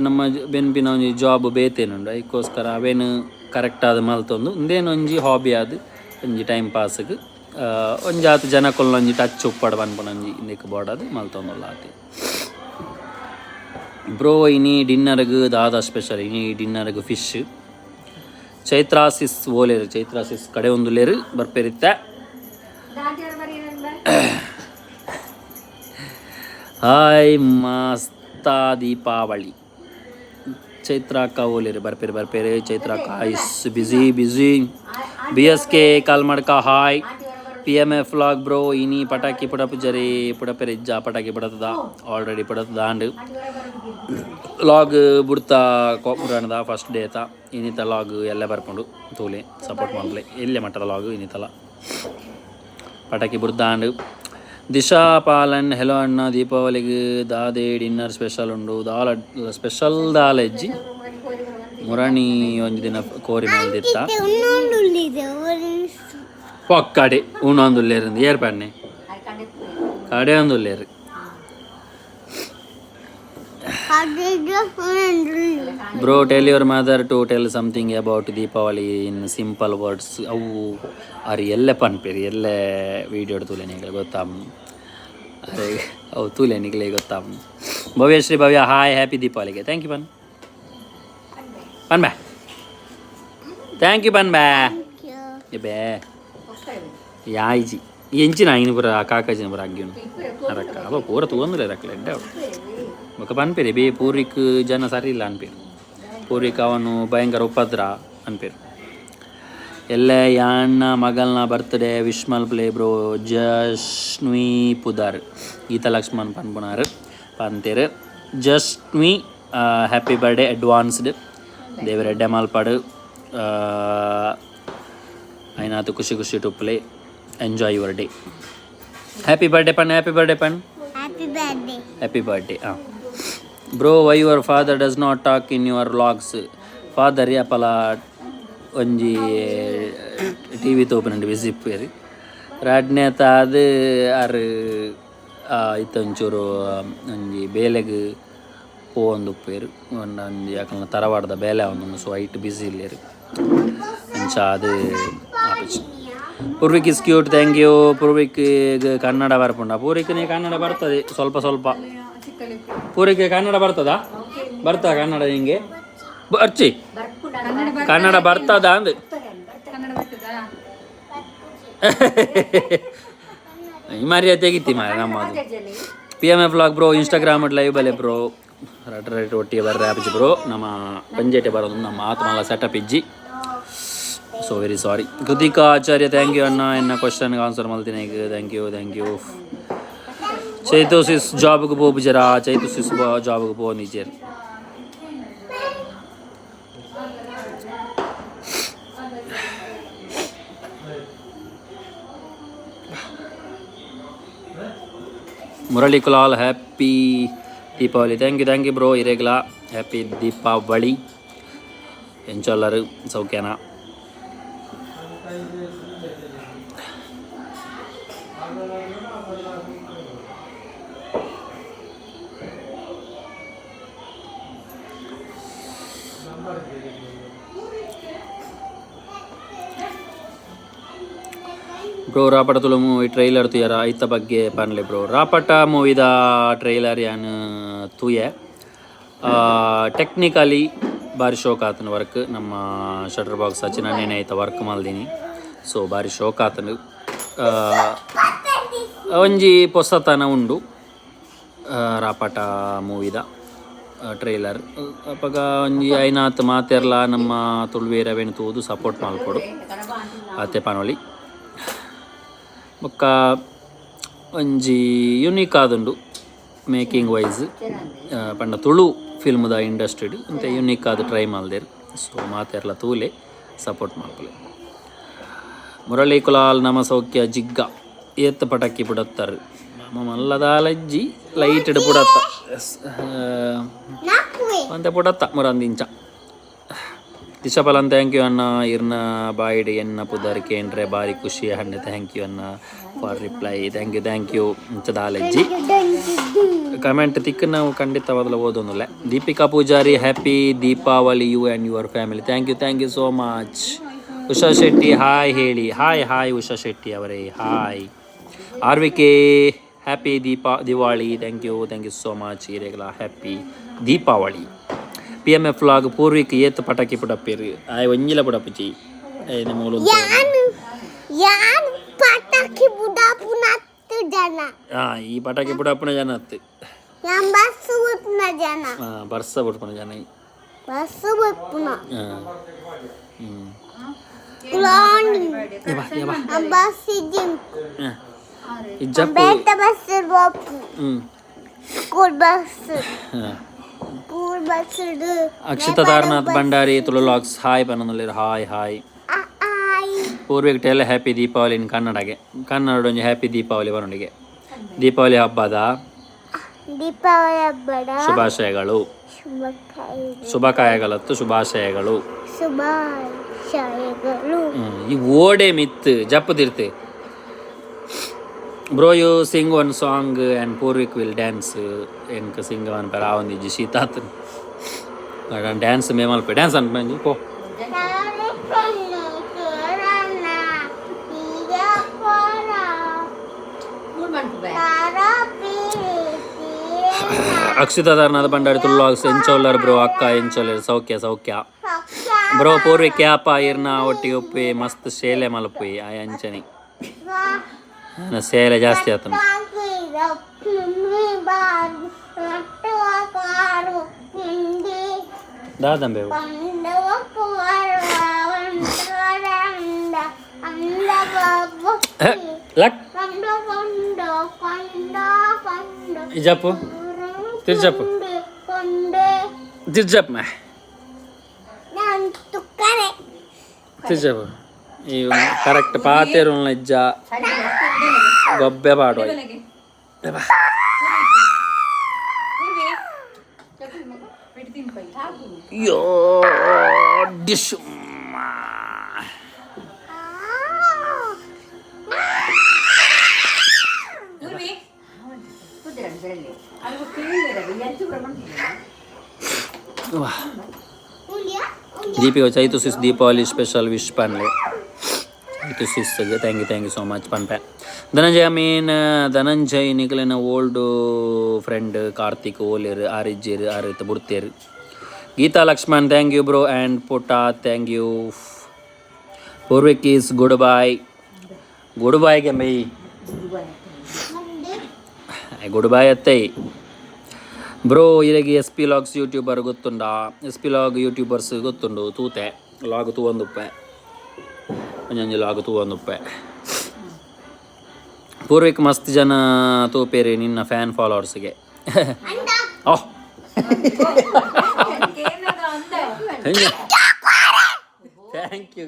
ನಮ್ಮ ಬೆನ್ಪಿನ ಒಂಜಿ ಜಾಬ್ ಬೇತೆನುಂಡು. ಐಕ್ಕೋಸ್ಕರ ಅವೇನು ಕರೆಕ್ಟ್ ಆದ್ ಮಲ್ತೊಂದು ಉಂದೇನು ಒಂಜಿ ಹಾಬಿ ಆದ್ ಒಂಜಿ ಟೈಮ್ ಪಾಸ್ಗ್ ಒಂಜಾತ್ ಜನಕುಲ್ನ ಒಂಜಿ ಟಚ್ ಉಪ್ಪಡ್ ಪನ್ಪುನ ಒಂಜಿ ಇಂದೆಕ್ ಬೋಡಾದ್ ಮಲ್ತೊಂದುಲ್ಲ ಆತೆ. ಬ್ರೋ, ಇನಿ ಡಿನ್ನರ್ಗ್ ದಾದ ಸ್ಪೆಷಲ್? ಇನಿ ಡಿನ್ನರ್ಗ್ ಫಿಶ್. ಚೈತ್ರಾಸಿಸ್ ಓಲೇರು? ಚೈತ್ರಾಸಿಸ್ ಕಡೆ ಒಂದುಲ್ಲೇರು, ಬರ್ಪೇರಿತ್ತೆ. ಹಾಯ್ ಮಾಸ್ತಾ ದೀಪಾವಳಿ. ಚೈತ್ರಾಕ್ಕ ಓಲೇರು? ಬರ್ಪೇರು ಬರ್ಪೇರು. ಚೈತ್ರಾಕ್ಕ is busy busy. B S K Kalmadka, hi. P M F vlog, bro, ಇನಿ ಪಟಾಕಿ ಪುಡಪುಜರಿ? ಪುಡಪೆರೆ ಇಜ್ಜ. ಪಟಾಕಿ ಪುಡತದ, ಆಲ್ರೆಡಿ ಪುಡತದ ಆಂಡ್. ಲಾಗ್ ಬುಡ್ತಾ ಕೋಪುರಾಣದ ಫಸ್ಟ್ ಡೇ ತ ಇನ್ನಿತ ಲಾಗ್ ಎಲ್ಲ ಬರ್ಪುಂಡು. ತೂಲೆ, ಸಪೋರ್ಟ್ ಮಲ್ಪಲೆ. ಎಲ್ಲೆ ಮಟ್ಟದ ಲಾಗ್ ಇನ್ನಿತಲ ಪಟಾಕಿ ಬುಡ್ದಾಂಡ್. ದಿಶಾ ಪಾಲನ್, ಹೆಲೋ ಅಣ್ಣ, ದೀಪಾವಳಿಗೆ ದಾದೆ ಡಿನ್ನರ್ ಸ್ಪೆಷಲ್ ಉಂಡು? ದಾಲ ಸ್ಪೆಷಲ್ ದಾಲ ಇಜ್ಜಿ. ಮುರಣಿ ಒಂಜಿ ದಿನ ಕೋರಿ ಮಲ್ದಿತ್ತ. ಉನ್ನೊಂದುಲ್ಲಿದೆ. ಪೊಕ್ಕಡೆ ಉಣೊಂದುಲ್ಲೇರು ಏರ್ ಪನ್ನೆ ಕಡೆ ಒಂದುಲ್ಲೇರು. Bro, tell your mother to tell something about Deepavali in simple words. ಅವು ಅರು ಎಲ್ಲೆ ಪನ್ಪೇರು ಎಲ್ಲೆ ವೀಡಿಯೋ ತೂಲೆ ನಿಗಲೆ ಗೊತ್ತಾಮ್ ಅರೆ ಅವು ತೂಲೆ ನಿಗಲೆ ಗೊತ್ತಾಮ್. ಭವ್ಯಶ್ರೀ ಭವ್ಯ ಹಾಯ್, ಹ್ಯಾಪಿ ದೀಪಾವಳಿಗೆ thank you ಪನ್ ಪನ್ ಬಾ, thank you ಪನ್ ಬಾ ಬೇ ಯಾಯ್ಜಿ ಎಂಚಿನ ಐನು ಪೂರ ಕಾಕಾಜಿನ ಪೂರ ಅಗ್ಗಿನು ಅರಕ್ಕ ಅವ ಪೂರ ತೂವೊಂದುಲ್ಲ ರಕ್ಕಲೆ ಎಡ್ಡೆ ಅವು. ಬೊಕ ಪನ್ಪೇರಿ ಬೇ ಪೂರ್ವಿಕ್ ಜನ ಸರಿ ಇಲ್ಲ ಅನ್ಪೇರು, ಪೂರ್ವಿಕ್ ಅವನು ಭಯಂಕರ ಉಪದ್ರ ಅನ್ಪೇರು. ಎಲ್ಲ ಯಾಣ್ಣ ಮಗಲ್ನ ಬರ್ತ್ಡೇ ವಿಶ್ ಮಲ್ಪಲೆ ಬ್ರೋ. ಜಸ್ನ್ವಿ ಪುದಾರ್ ಗೀತಾ ಲಕ್ಷ್ಮಣ್ ಪನ್ಪುನಾರ್ ಪಂತೇರು. ಜಸ್ನ್ವಿ happy birthday advanced, ದೇವರ ಎಡ್ಡೆ ಮಲ್ಪಡು, ಐನಾತು ಖುಷಿ ಖುಷಿ ಟುಪ್ಪಲೆ, enjoy your day. Happy birthday ಪಣ್, happy birthday ಪಣ್. Happy birthday. Happy birthday. ಹಾಂ bro, why your father does not talk in your vlogs? Father ಅಪಲ ಒಂಜಿ ಟಿ ವಿ ತೋಪುನಂಡು ಬಿಸಿ ಇಪ್ಪೇರು. ರಡ್ನೇತ ಅದು ಆರು ಇತ್ತ ಒಂಚೂರು ಒಂಜಿ ಬೇಲೆಗ್ ಪೋವೊಂದು ಉಪ್ಪೇರು, ಒಂಜಿ ಅಕಲ್ನ ತರವಾಡದ ಬೇಲೆ ಆವೊಂದುಂಡು, ಸೊ ಐಟ್ ಬಿಸಿ ಇಲ್ಲೇರು, ಅಂಚ ಅದು ಆಪುಜಿ. Purvik is cute, thank you. Purvik Kannada ಬರ್ಪುಂಡ? Poorvik ನೀ ಕನ್ನಡ ಬರ್ತದೆ ಸ್ವಲ್ಪ ಸ್ವಲ್ಪ. ಪೂರ್ವಿಕ್ ಕನ್ನಡ ಬರ್ತದಾ? ಬರ್ತದ ಕನ್ನಡ ನಿಂಗೆ? ಅರ್ಚಿ ಕನ್ನಡ ಬರ್ತದ ಅಂದ್ ಈ ಮರ್ಯಾದೆ ತೆಗಿತಿ ಮಾರ ನಮ್ಮದು. P M F vlog bro, Instagram live ಬಲೆ ಬ್ರೋ. ರಟ್ ರೈಟ್ ಒಟ್ಟಿಗೆ ಬರ್ರೆ ಆಪುಜಿ ಬ್ರೋ, ನಮ್ಮ ಪಂಜೆಟೆ ಬರೋದು, ನಮ್ಮ ಆತ್ಮಲ ಸೆಟಪ್ ಇಜ್ಜಿ, so very sorry. Krithika Acharya thank you ಅಣ್ಣ, ಎನ್ನ ಕ್ವಶನ್ಗೆ ಆನ್ಸರ್ ಮಲ್ತಿನ ಈಗ, thank you thank you. Chaitu sis ಜಾಬ್ಗೆ ಪೋಪುಜರಾ? Chaitu Sis ಜಾಬ್ಗೆ ಪೋವೊಂದಿಜ್ಜೆರ್. Murali Kulal happy Deepavali, thank you thank you bro. ಇರೇಗ್ಲಾ happy Deepavali. ಎಂಚೊಲ್ಲರು ಸೌಖ್ಯನಾ? Bro Rapata Tulu movie trailer ತೂಯರ? ಐತ ಬಗ್ಗೆ ಪನ್ಲೆ bro. ರಾಪಟ ಮೂವಿದ trailer ಯಾನ್ ತೂಯೆ. Technically ಬಾರಿ ಶೋಕ್ ಆತನ ವರ್ಕ್, ನಮ್ಮ ಶಟರ್ ಬಾಕ್ಸ್ ಸಚಿನ್ ಅಣ್ಣನೇ ಐತ ವರ್ಕ್ ಮಲ್ದಿನಿ, ಸೊ ಬಾರಿ ಶೋಕ್ ಆತನು. ಒಂಜಿ ಪೊಸತನ ಉಂಡು ರಾಪಟ ಮೂವಿದ ಟ್ರೈಲರ್. ಅಪಗ ಒಂಜಿ ಐನಾತ್ ಮಾತೆರ್ಲ ನಮ್ಮ ತುಳುವೇರವೇನು ತೂದು ಸಪೋರ್ಟ್ ಮಲ್ಪೊಡು ಆತೆ ಪನೊಲಿ. ಬೊಕ್ಕ ಒಂಜಿ ಯುನೀಕ್ ಆದುಂಡು ಮೇಕಿಂಗ್ ವೈಸ್, ಪಂಡ ತುಳು ಫಿಲ್ಮ್ದ ಇಂಡಸ್ಟ್ರಿಡ್ ಅಂತೆ ಯುನೀಕ್ ಆದ್ ಟ್ರೈ ಮಲ್ದೆರ್. ಸೊ ಮಾತೆರ್ಲ ತೂಲೆ ಸಪೋರ್ಟ್ ಮಲ್ಪುಲೆ. ಮುರಳಿ ಕುಲಾಲ್ ನಮ ಸೌಖ್ಯ ಜಿಗ್ಗ ಏತ್ ಪಟಕ್ಕಿ ಪುಡತ್ತರ್ ನಮ ಮಲ್ಲದಾಲಜ್ಜಿ ಲೈಟ್ಡ್ ಪುಡತ್ತ ಅಂತೆ ಪುಡತ್ತ ಮುರಂದಿಂಚ. ದಿಶಾಫಲನ್ thank you ಅಣ್ಣ, ಇರ್ನ ಬಾಯಿಡ್ ಎನ್ನ ಪುದರ್ ಕೇಂಡ್ರೆ ಬಾರಿ ಖುಷಿ ಹಣ್ಣೆ, thank you ಅಣ್ಣ for reply, thank you thank you. ಇಂಚದಾಲಜ್ಜಿ comment ತಿಕ್ ನಾವು ಖಂಡಿತವಾದಲ ಓದೊಂದುಲ್ಲೆ. Deepika Poojari happy Deepavali you and your family, thank you thank you so much. Usha Shetty hi ಹೇಳಿ, ಹಾಯ್ ಹಾಯ್ ಉಷಾ ಶೆಟ್ಟಿ ಅವರೇ, hi. R V K happy Diwali, thank you thank you so much. ಇರೇಗಲ happy Deepavali. P M F vlog Purvik ಏತ್ ಪಟಾಕಿ ಪುಡಪ್ಪೇರು? ಆಯ್ ಒಂಜಿಲ ಪುಡಪ್ಪುಜಿ ಮೂಲು. ಯಾನ್ ಪಟಾಕಿ ಬುಡಾಪುನತ್ತು ಜನ. ಈ ಪಟಾಕಿ ಪುಡಪ್ಪುನ ಜನ ಅತ್ತು. ಯಾನ್ ಬಸ್ ಬುಡ್ಪುನ ಜನ. ಬರ್ಸ ಬುಡ್ಪುನ ಜನ. ಬಸ್ ಬುಡ್ಪುನ. ಬಸ್ ಇಜ್ಜಿ. ಇಜ್ಜಪ್ಪು. ಬೇತ ಬಸ್ ಬೋಪು. School bus. Akshita Taranath Bhandari Tulu vlogs hi ಪನೊಂದುಲ್ಲೆರ್, hi hi. Purvik tell happy Deepavali in ಕನ್ನಡಗೆ, ಕನ್ನಡ ಒಂಜಿ ಹ್ಯಾಪಿ ದೀಪಾವಳಿ ಪನೊಂಡಿಗೆ. ದೀಪಾವಳಿ ಹಬ್ಬದ ದೀಪಾವಳಿ ಹಬ್ಬದ ಶುಭಾಶಯಗಳು. ಶುಭಕಾಯಗಳು. ಶುಭಕಾಯಗಳತ್ತು, ಶುಭಾಶಯಗಳು. ಶುಭಾಶಯಗಳು. ಈ ಓಡೆ ಮಿತ್ ಜಪ್ಪದಿರ್ತೆ. Bro, you sing one song and Poorvik will dance. ಎಂಕ್ ಸಿಂಗ್ ಅನ್ಪರ ಆವೊಂದಿಜ್ಜಿ, ಶೀತಾತ್. ಡ್ಯಾನ್ಸ್ ಮೇ ಮಲ್ಪೆ, ಡ್ಯಾನ್ಸ್ ಅನ್ಪಂಜಿ ಪೋ. ಅಕ್ಷಿತಾ ಧರ್ನಾದ ಭಂಡಾರಿ ತುಳ್ಳುವಾಗ್ಸ್ ಎಂಚೋಲ್ಲರ್ ಬ್ರೋ? ಅಕ್ಕ ಎಂಚೋಲ್ಲೆರ್? ಸೌಖ್ಯ ಸೌಖ್ಯ ಬ್ರೋ. ಪೂರ್ವಿಕ್ ಯಾಪ ಇರ್ನ ಒಟ್ಟಿಗೆ ಉಪ್ಪಿ ಮಸ್ತ್ ಶೇಲೆ ಮಲ್ಪುಯಿ. ಆಯ್ ಅಂಚನೆ ಆಯನ ಸೇಲೆ ಜಾಸ್ತಿ ಆತನ. ದಾದಂಬೆ. ಲಕ್ ಇಜಪ್ಪು ತಿರ್ಜಪ್ಪು ತಿರ್ಜಪ್ಪ ಮಾ ತಿರ್ಜಪ್ಪು. ಈ ಕರೆಕ್ಟ್ ಪಾತೆರುಲ್ಲ ಇಜ್ಜ, ಗೊಬ್ಬೆ ಪಾಡುವ. ಅಯ್ಯೋ dish. Deepika Chaitu sis Deepavali special wish ಪನ್ಲೆ Chaitu sis, thank you, thank you so much ಪನ್ಪೆ. ಧನಂಜಯ ಮೀನ್ ಧನಂಜಯ್ ನಿಕಲೆನ ಓಲ್ಡ್ ಫ್ರೆಂಡ್ ಕಾರ್ತಿಕ್ ಓಲೇರು ಆರಿಜ್ಜೇರು ಆರಿತ ಬುಡ್ತೇರು. Geetha Lakshman, thank you bro and ಪುಟ್ಟ, thank you. Poorvik is good bye, good ಬಾಯ್ಗೆ my good bye ಅತ್ತೈ. Bro, ಇರೆಗೆ S P logs YouTuber ಗೊತ್ತುಂಡಾ? S P log YouTubers ಗೊತ್ತುಂಡು. ತೂತೆ ಲಾಗ್ ತೂವೊಂದುಪ್ಪೆ, ಒಂಜೊಂಜಿ ಲಾಗ್ ತೂವೊಂದುಪ್ಪೆ. ಪೂರ್ವಿಕ್ ಮಸ್ತ್ ಜನ ತೂಪೇರಿ ನಿನ್ನ ಫ್ಯಾನ್ ಫಾಲೋವರ್ಸ್ಗೆ. Oh, thank you.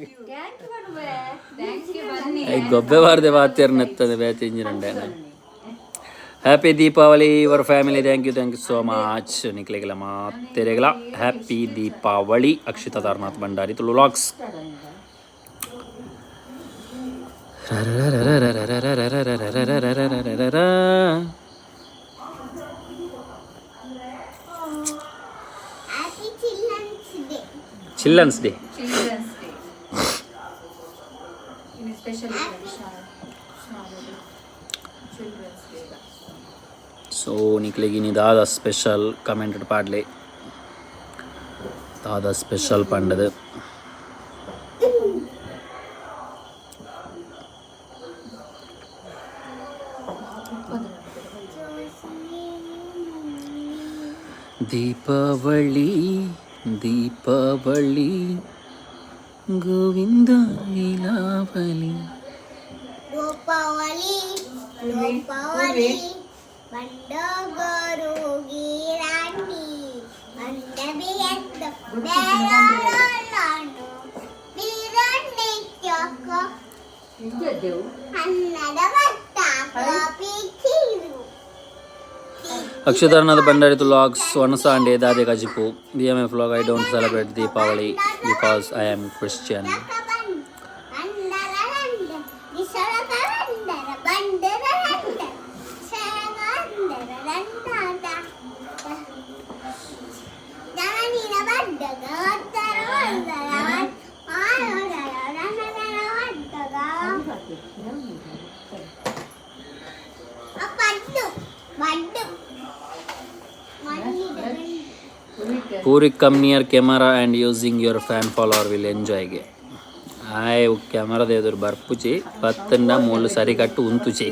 ಗೊಬ್ಬೆ ಬಾರ್ದೆ ಬಾತೇರ್ ನೆತ್ತದೆ ಬೇತೆ ಇಂಜಿನಂಡೆ. Happy Deepavali your family. Thank you, thank you so much. ನಿಕ್ಲೆಗೆಲ್ಲ ಮಾತೆರೆಗಲ happy Deepavali. Akshita Taranath Bhandari Tulu vlogs. Happy children's day. Children's day. Children's day special, children's day. So ನಿಕ್ಲೆಗಿನಿ ದಾದ special comment ಪಾಡ್ಲೆ, ದಾದ special ಪಂಡದು. ದೀಪಾವಳಿ ದೀಪಾವಳಿ ಗೋವಿಂದ ಲೀಲಾವಳಿ. ದೀಪಾವಳಿ ದೀಪಾವಳಿ ಬಂಡಗರು ಗಿರಾಣಿ ಬಂಡಬಿಯತ್ತ ಬೇರಾಳಾನು ಬೀರಣ್ಣಿಕ್ಯಕ ಕನ್ನಡ ಭತ್ತ ಕಾಪಿ ಖೀರು. ಅಕ್ಷತಾರ್ನಾಥ ಭಂಡಾರಿ ವ್ಲಾಗ್ಸ್ ವನಸಾಂಡೆ ದಾದೆ ಕಜಿಪು. B M F vlog, I don't celebrate Deepavali because I am Christian. Puri, come near camera and using your fan follower will ಎಂಜಾಯ್ಗೆ. ಆಯ್ ಕ್ಯಾಮರಾದ ಎದುರು ಬರ್ಪುಚಿ ಬತ್ತಂಡ ಮೂಲು ಸರಿ ಕಟ್ಟು ಉಂತುಚಿ.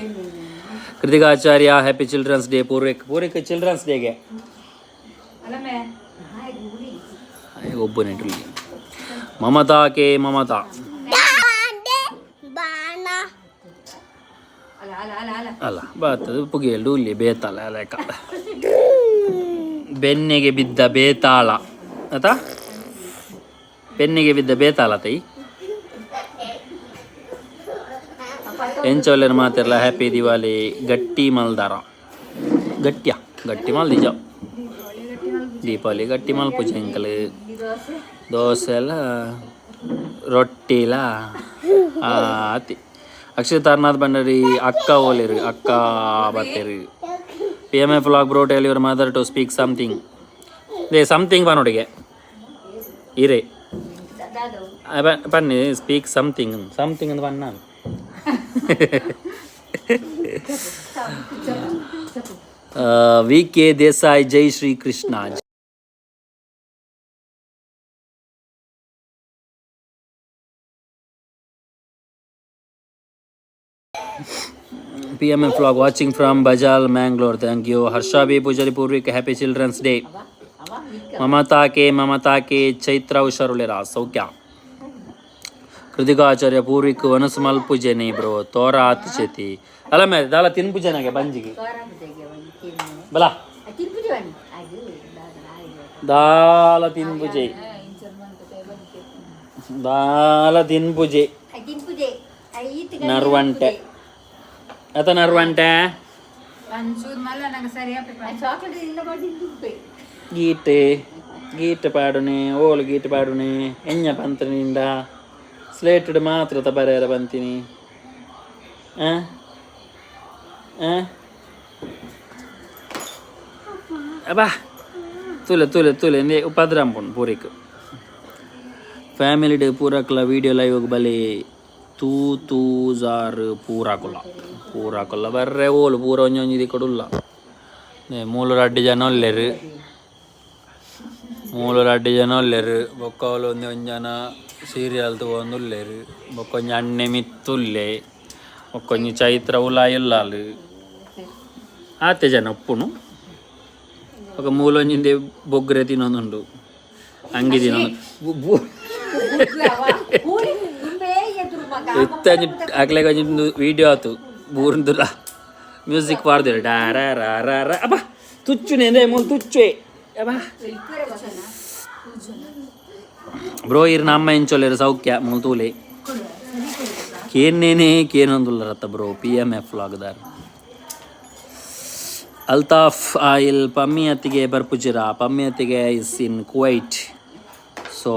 Kritika Acharya, happy children's day Poorvik. Poorvik children's ಡೇಗೆ ಒಬ್ಬ ನೆಟುಲಿ. ಮಮತಾ K ಮಮತಾ. ಅಲ್ಲ ಬರ್ತದೆ ಪುಗೆಯಲ್ಡು ಇಲ್ಲಿ ಬೇತಾಳ ಲೆಕ್ಕ ಬೆನ್ನಿಗೆ ಬಿದ್ದ ಬೇತಾಳ ಆತಾ, ಬೆನ್ನಿಗೆ ಬಿದ್ದ ಬೇತಾಳ ತೈ. ಎಂಚೊಲ್ಲೆರ್ ಮಾತೆರ್ಲ ಹ್ಯಾಪಿ ದಿವಾಲಿ. ಗಟ್ಟಿ ಮಲ್ದಾರ ಗಟ್ಟಿಯ ಗಟ್ಟಿ ಮಲ್ದಿಜ ದೀಪಾವಳಿ ಗಟ್ಟಿ ಮಲ್ಪುಜ ಎಂಕಲ್. ದೋಸೆ ಎಲ್ಲ ರೊಟ್ಟಿಲ ಆತಿ. ಅಕ್ಷಯ್ ತಾರನಾಥ್ ಬಂಡರಿ ಅಕ್ಕ ಓಲಿರು ಅಕ್ಕ ಬತ್ತೇರು. P M F vlog bro, tell your mother to speak something. They something ಪನೋಡಿಗೆ ಇರೇ ಬನ್ನಿ. ಸ್ಪೀಕ್ ಸಮಥಿಂಗ್ ಸಮಥಿಂಗ್ ಅಂತ ಬಣ್ಣ. ವಿ ಕೆ ದೇಸಾಯಿ, ಜೈ Shri Krishna. P M F vlog watching from Bajal, Mangalore. Thank you. Harsha B Pujari, Poorvik, happy Children's Day. Mamata K, Mamata K, Chaitra ಹುಷಾರುಳ್ಳೇರ ಸೌಖ್ಯ. ಕೃತಿಕಾಚಾರ್ಯ, Poorvik ವನಸು ಮಲ್ಪುಜೆನೆ bro, ತೋರ ಆತು ಚೇತಿ ಅಲ್ಲ ಮೇ ದಾಲ ತಿನ್ಪುಜೆನಾಗೆ ಬಂಜಿಗೆ ಬಲ ದಾಲ ತಿನ್ಪುಜೆ ದಾಲ ತಿನ್ಪುಜೆ ನರ್ವಂಟೆ ಅತ ನರ್ವಂಟೆ. ಗೀತೆ ಗೀಟ್ ಪಾಡುನೆ ಓಲು ಗೀಟ್ ಪಾಡುನೆ ಎಂಜ ಪಂತ್ರನಿಂದ ಸ್ಲೇಟೆಡ್ ಮಾತ್ರ ಬರೆಯರ ಬಂತೀನಿ. ಅಬ್ಬಾ ತೂಲೆ ತೂಲೆ ತೂಲೆ ಎಂದೇ ಉಪದ್ರಂಪುಂಡು ಪೂರಿಕ್ ಫ್ಯಾಮಿಲಿ ಪೂರಕ್ಲ ವೀಡಿಯೋ ಲೈವ್ ಬಲಿ ತೂ ತೂ ಜಾರ್ ಪೂರಾಕುಲ ಪೂರಾಕುಲ ಬರ್ರೆ ಓಲು ಪೂರ ಒಂಜೊಂಜಿ ದಿಕ್ಕಡುಲ್ಲ. ಮೂಲು ರಡ್ಡ್ ಜನ ಉಲ್ಲೆರ್, ಮೂಲು ರಡ್ಡ್ ಜನ ಉಲ್ಲೆರ್. ಬೊಕ್ಕ ಅವ್ಲು ಒಂಜಿ ಒಂಜಿ ಜನ ಸೀರಿಯಲ್ ತೂವೊಂದುಲ್ಲೆರ್. ಬೊಕ್ಕ ಒಂಜಿ ಅಣ್ಣೆ ಮಿತ್ತುಲ್ಲೆ, ಬೊಕ್ಕ ಒಂಜಿ ಚೈತ್ರ ಉಲಾಯಿ ಉಲ್ಲಾಲ್. ಆತೆ ಜನ ಉಪ್ಪುನು. ಬೊಕ್ಕ ಮೂಲೊಂಜಿಂದೆ ಬೊಗ್ರೆ ತಿನ್ನೊಂದುಂಡು, ಅಂಗಿ ತಿನ್ನೊಂದು. ಇತ್ತೆ ಅಕ್ಲೆಗ್ ಒಂಜಿ ವೀಡಿಯೋ ಆತು ಬೂರ್ದುಲ ಮ್ಯೂಸಿಕ್ ಪಾಡ್ದೆರ್ ಡಾರ ರಾ ರಾ ರಾ. ಅಬ್ಬಾ ತುಚ್ಚುನೆ ಎಂದೇ ಮೂಲು ತುಚ್ಚುವೆ. ಅಬ್ಬಾ ಬ್ರೋ, ಇರ್ನ ಅಮ್ಮ ಎಂಚೊಲ್ಲೆರ್? ಸೌಖ್ಯ. ಮೂಲು ತೂಲೆ ಕೇನ್ನೇನೆ ಕೇನೊಂದುಲ್ಲರತ್ತ ಬ್ರೋ. ಪಿ ಎಮ್ ಎಫ್ ಲಾಗ್ದಾರ್ ಅಲ್ತಾಫ್ ಆಯಿಲ್. ಪಮ್ಮಿ ಅತ್ತಿಗೆ ಬರ್ಪುಜಿರ? ಪಮ್ಮಿ ಅತ್ತಿಗೆ is in Kuwait, so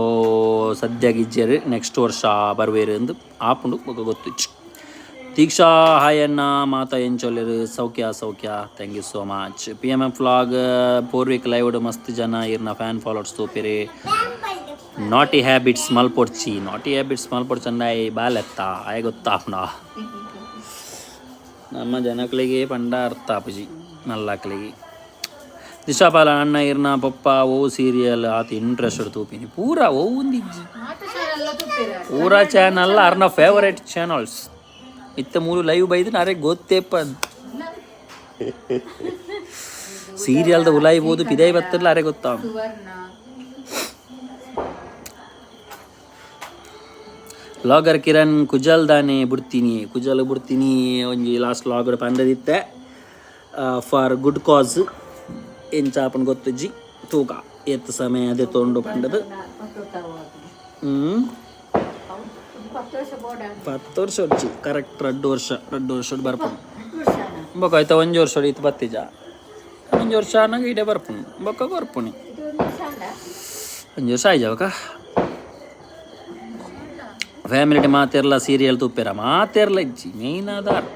ಸದ್ಯಗಿಜ್ಜೆರ್, ನೆಕ್ಸ್ಟ್ ವರ್ಷ ಬರ್ವೇರು ಅಂದ್ ಆಪುಂಡು ಬೊಕ ಗೊತ್ತಿಜ್ಜಿ. ದೀಕ್ಷಾ, ಹಾಯ್ ಅಣ್ಣ, ಮಾತ ಎಂಚೊಲ್ಲೆರ್? ಸೌಖ್ಯ ಸೌಖ್ಯ. Thank you so much. P M F vlog, Poorvik live ಮಸ್ತ್ ಜನ ಇರ್ನ ಫ್ಯಾನ್ ಫಾಲೋವರ್ಸ್ ತೂಪೆರ್. ನಾಟಿ ಹ್ಯಾಬಿಟ್ಸ್ ಮಲ್ಪೊಡ್ಚಿ. ನಾಟಿ ಹ್ಯಾಬಿಟ್ಸ್ ಮಲ್ಪೊಡ್ಚಂಡ ಬಾಲೆತ್ತ ಆಯ್ ಗೊತ್ತಾಪುಂಡ. ನಮ್ಮ ಜನಕ್ಲೆಗೆ ಪಂಡ ಅರ್ಥ ಆಪುಜಿ ಮಲ್ಲಕ್ಲೆಗೆ. ದಿಶಾಪಾಲ ಅಣ್ಣ, ಇರ್ನ ಪೊಪ್ಪ ಓ ಸೀರಿಯಲ್ ಆತ ಇಂಟ್ರೆಸ್ಟ್ ತೂಪಿನಿ? ಪೂರ ಒವು ಒಂದಿಜ್ಜಿ, ಪೂರಾ ಚಾನಲ್ ಅರ್ನ ಫೇವರೇಟ್ ಚಾನಲ್ಸ್. ಇತ್ತ ಮೂರು ಲೈವ್ ಬೈದು ಅರೆ ಗೊತ್ತೇಪ್ಪ. ಸೀರಿಯಲ್ದ ಉಲಾಯ್ಬೋದು ಪಿದೈ ಬತ್ತಲ್ಲ ಅರೆ ಗೊತ್ತಾ. ಲಾಗರ್ ಕಿರಣ್, ಕುಜಲ್ ದಾನೆ ಬಿಡ್ತೀನಿ? ಕುಜಲ್ ಬಿಡ್ತೀನಿ ಒಂಜಿ ಲಾಸ್ಟ್ ಲಾಗರ್ ಪಂಡದಿತ್ತೆ ಫಾರ್ ಗುಡ್ ಕಾಸ್. ಎಂಚಾಪನ್ ಗೊತ್ತುಜ್ಜಿ, ತೂಕ ಎತ್ತು ಸಮಯ ಅದೇ ತೊಂಡು ಪಂಡದು. 10 ವರ್ಷ వచ్చಿ ಕರೆಕ್ಟ್ 2 ವರ್ಷ, 2 ವರ್ಷ ಬರ್ಪುಂಡು. ಬೊಕ ಆಯ್ತಾ ಒಂಜಿ ವರ್ಷ ಇತ್ತು ಬತ್ತಿಜ. ಒಂಜಿ ವರ್ಷ ಆನಗ ಇಡೆ ಬರ್ಪುಂಡು, ಬೊಕ್ಕ ಬರ್ಪುಣಿ. ಒಂಜಿ ವರ್ಷ ಆಯ್ಜವಕ. ಫ್ಯಾಮಿಲಿ ಮಾತೆರ್ಲ ಸೀರಿಯಲ್ ತೂಪೆರ? ಮಾತೆರ್ಲ ಇಜ್ಜಿ, ಮೇಯ್ನ್ ಆದಾರ್.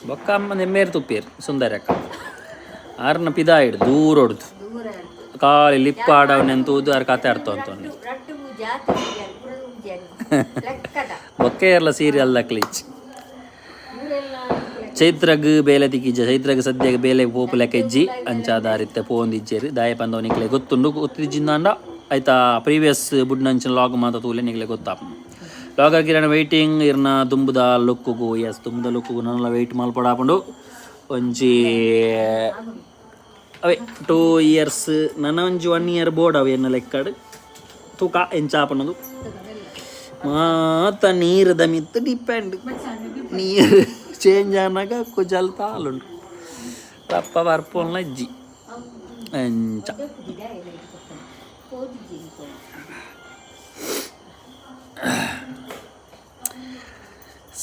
ಬೊಕ್ಕ ಅಮ್ಮ ನೆಮ್ಮೇರು ತುಪ್ಪೇರು. ಸುಂದರಕ್ಕ ಆರ್ನ ಪಿದಾಯಿಡ್ ದೂರೊಡ್ದು ಖಾಲಿ ಲಿಪ್ಪ ಆಡವನೆಂತ ತೂದು ಆರ್ ಕತೆ ಅರ್ಥ ಅಂತ. ಬೊಕ್ಕ ಏರ್ಲ ಸೀರಿಯಲ್ ದಕ್ಲಿಚ್ಚಿ. ಚೈತ್ರಗ್ ಬೇಲೆ ತಿಕ್ಕಿಜ್ಜ? ಚೈತ್ರಗ್ ಸದ್ಯಗ್ ಬೇಲೆ ಪೋಪು ಲೆಕ್ಕ ಇಜ್ಜಿ, ಅಂಚಾದಾರಿತ್ತೆ ಪೋಂದಿಜ್ಜೆರ್. ದಾಯ ಪಂದವ ನಿಕ್ಲೆ ಗೊತ್ತುಂಡು. ಗೊತ್ತಿಜ್ಜಿಂದಾಂಡ ಆಯ್ತಾ ಪ್ರೀವಿಯಸ್ ಬುಡ್ನಂಚಿನ ಲಾಗ್ ಮಾತ ತೂಲೆ, ನಿಕ್ಲೆ ಗೊತ್ತಾಪುಂಡು. ಲಾಗರ್ ಕಿರಣ್, ವೆಯ್ಟಿಂಗ್ ಇರ್ನ ದುಂಬುದ ಲುಕ್ಕುಗು. ಎಸ್, ದುಂಬುದ ಲುಕ್ಕುಗು ನನಲ ವೆಯ್ಟ್ ಮಲ್ಪಡಾಪುಂಡು. ಒಂಜಿ ಅವೇ 2 ಇಯರ್ಸ್, ನನ ಒಂಜಿ 1 ಇಯರ್ ಬೋರ್ಡ್ ಅವು ಎನ್ನ ಲೆಕ್ಕಡ್. ತೂಕ ಎಂಚಾಪುನದು ಮಾತ ನೀರುದ ಮಿತ್ತು ಡಿಪೆಂಡ್. ನೀರು ಚೇಂಜ್ ಆನಾಗ ಕುಜಲ್ ತಾಲುಂಡು ತಪ್ಪ ಬರ್ಪೊನ್ಲ ಇಜ್ಜಿ ಅಂಚ.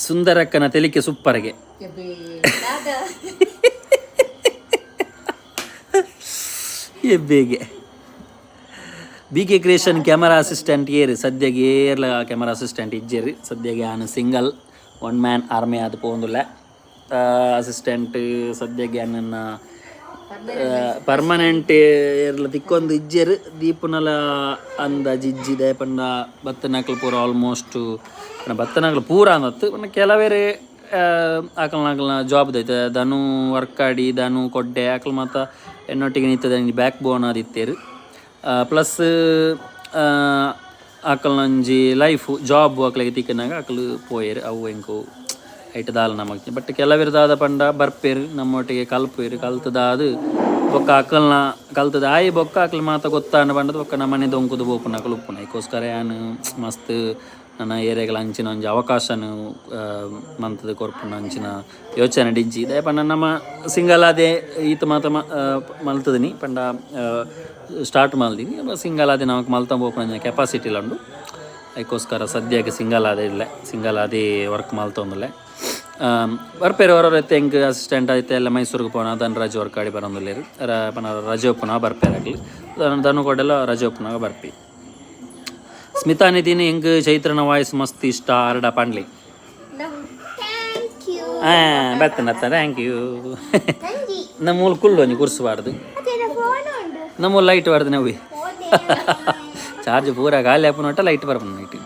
ಸುಂದರಕ್ಕನ ತೆಲಿಕೆ ಸೂಪರ್ಗೆ. ಎಬ್ಬೇಗೆ B K creation camera assistant ಏರು ಸದ್ಯಗೆ ಏರ್ಲ ಕ್ಯಾಮರಾ ಅಸಿಸ್ಟೆಂಟ್ ಇಜ್ಜೆರ್. ಸದ್ಯಗೆ ಆನ್ ಸಿಂಗಲ್ ಒನ್ ಮ್ಯಾನ್ ಆರ್ಮಿ ಆದ್ ಪೋವೊಂದುಲ್ಲೆ. ಅಸಿಸ್ಟೆಂಟ್ ಸದ್ಯಗೆ ನನ್ನ ಪರ್ಮನೆಂಟ್ ಏರ್ಲ ತಿಕ್ಕೊಂದು ಇಜ್ಜೆರ್. ದೀಪುನಲ ಅಂದಾಜಿ ಇಜ್ಜಿ. ದಾಯೆ ಪಂಡ ಬತ್ತನಕ್ಲು ಪೂರ ಆಲ್ಮೋಸ್ಟ್, ಬತ್ತನಕ್ಲು ಪೂರ ಅಂದತ್ತು ಪಂಡ ಕೆಲವೆರ್ ಅಕಲ್ನ ಜಾಬ್ ದೈತೆ. ಧನು ವರ್ಕಾಡಿ, ಧನು ಕೊಡ್ಡೆ ಅಕಲ್ ಮಾತ ಎನ್ನೊಟ್ಟಿಗೆ ನಿತ್ತದ ಬ್ಯಾಕ್ ಬೋನ್ ಆದಿತ್ತೆರ್. ಪ್ಲಸ್ ಅಕಲ್ನೊಂಜಿ ಲೈಫ್ ಜಾಬ್ ಅಕ್ಲೆಗ್ ತಿಕ್ಕಿನಾಗ ಅಕಲು ಪೋಯೆರ್. ಅವು ಎಂಕು ಐಟ್ ದಾಲ ನಮಕ್. ಬಟ್ ಕೆಲವೆರ್ ದಾದ ಪಂಡ ಬರ್ಪೆರ್, ನಮ್ಮೊಟ್ಟಿಗೆ ಕಲ್ಪುವೆರ್. ಕಲ್ತದಾದ್ ಬೊಕ್ಕ ಅಕಲ್ನ ಕಲ್ತದ ಆಯಿ ಬೊಕ್ಕ ಅಕಲ್ ಮಾತ ಗೊತ್ತಾಂಡ ಪಂಡದ್ ಬೊಕ್ಕ ನಮ್ಮನೆ ದೊಂಕುದು ಪೋಪುನ ಅಕುಲು ಉಪ್ಪುನ. ಐಕೋಸ್ಕರ ಯಾನ್ ಮಸ್ತ್ ನನ್ನ ಏರಿಯಾಗಳ ಅಂಚಿನ ಒಂಜಿ ಅವಕಾಶನ ಮಂತದ ಕೊರ್ಪುನ ಅಂಚಿನ ಯೋಚನೆ ಇಜ್ಜಿ. ದಾಯೆ ಪಂಡ ನಮ್ಮ ಸಿಂಗಲ್ ಆದೇ ಈತ ಮಾತ ಮಲ್ತದಿನಿ ಪಂಡ ಸ್ಟಾರ್ಟ್ ಮಲ್ದಿನಿ. ಸಿಂಗಲ್ ಆದೇ ನಮಕ್ ಮಲ್ತ ಪೋಪುನ ಕೆಪಾಸಿಟಿ ಉಂಡು. ಐಕೋಸ್ಕರ ಸದ್ಯಕ್ಕೆ ಸಿಂಗಲ್ ಆದೇ ಇಲ್ಲ, ಸಿಂಗಲ್ ಆದೇ ವರ್ಕ್ ಮಲ್ತೊಂದುಲ್ಲೆ. ಬರ್ಪೇರು ಹೊರರು ಎಂಕ್ ಅಸಿಸ್ಟೆಂಟ್ ಐತೆ ಎಲ್ಲ ಮೈಸೂರಿಗೆ ಪೋನ ಧನರಾಜ್ ವರ್ಕಾಡಿ ಬರೋಂದುಲ್ಲೆರ್. ಪಂಡ ರಜೆ ಉಪ್ಪುನಾಗ ಬರ್ಪೇರು ಅಕ್ಲು. ಧನು ಕೊಡೆಲ್ಲ ರಜೆ ಉಪ್ಪುನಾಗ ಬರ್ಪಿ. ಸ್ಮಿತಾ ನಿತಿನ್, ಎಂಕ್ ಚೈತ್ರನ ವಾಯ್ಸ್ ಮಸ್ತ್ ಇಷ್ಟ ಅರಡ ಪಂಡ್ಲಿ. Thank you. ಹಾಂ, ಬರ್ತೇನೆ. Thank you. ತಂಗಿ. ನಮ್ಮ ಮೂಲ ಕುಲ್ಲು ಒಂಜಿ ಕುರ್ಸುಬಾರ್ದು. ಅದೇನ ಫೋನ್ ಉಂಡು. ನಮ್ಮ ಲೈಟ್ ಬಾರ್ದು ನಾವು ಚಾರ್ಜ್ ಪೂರ ಖಾಲಿ ಆಪುನಟ್ಟ ಲೈಟ್ ಬರ್ಪುನ ಲೈಟ್.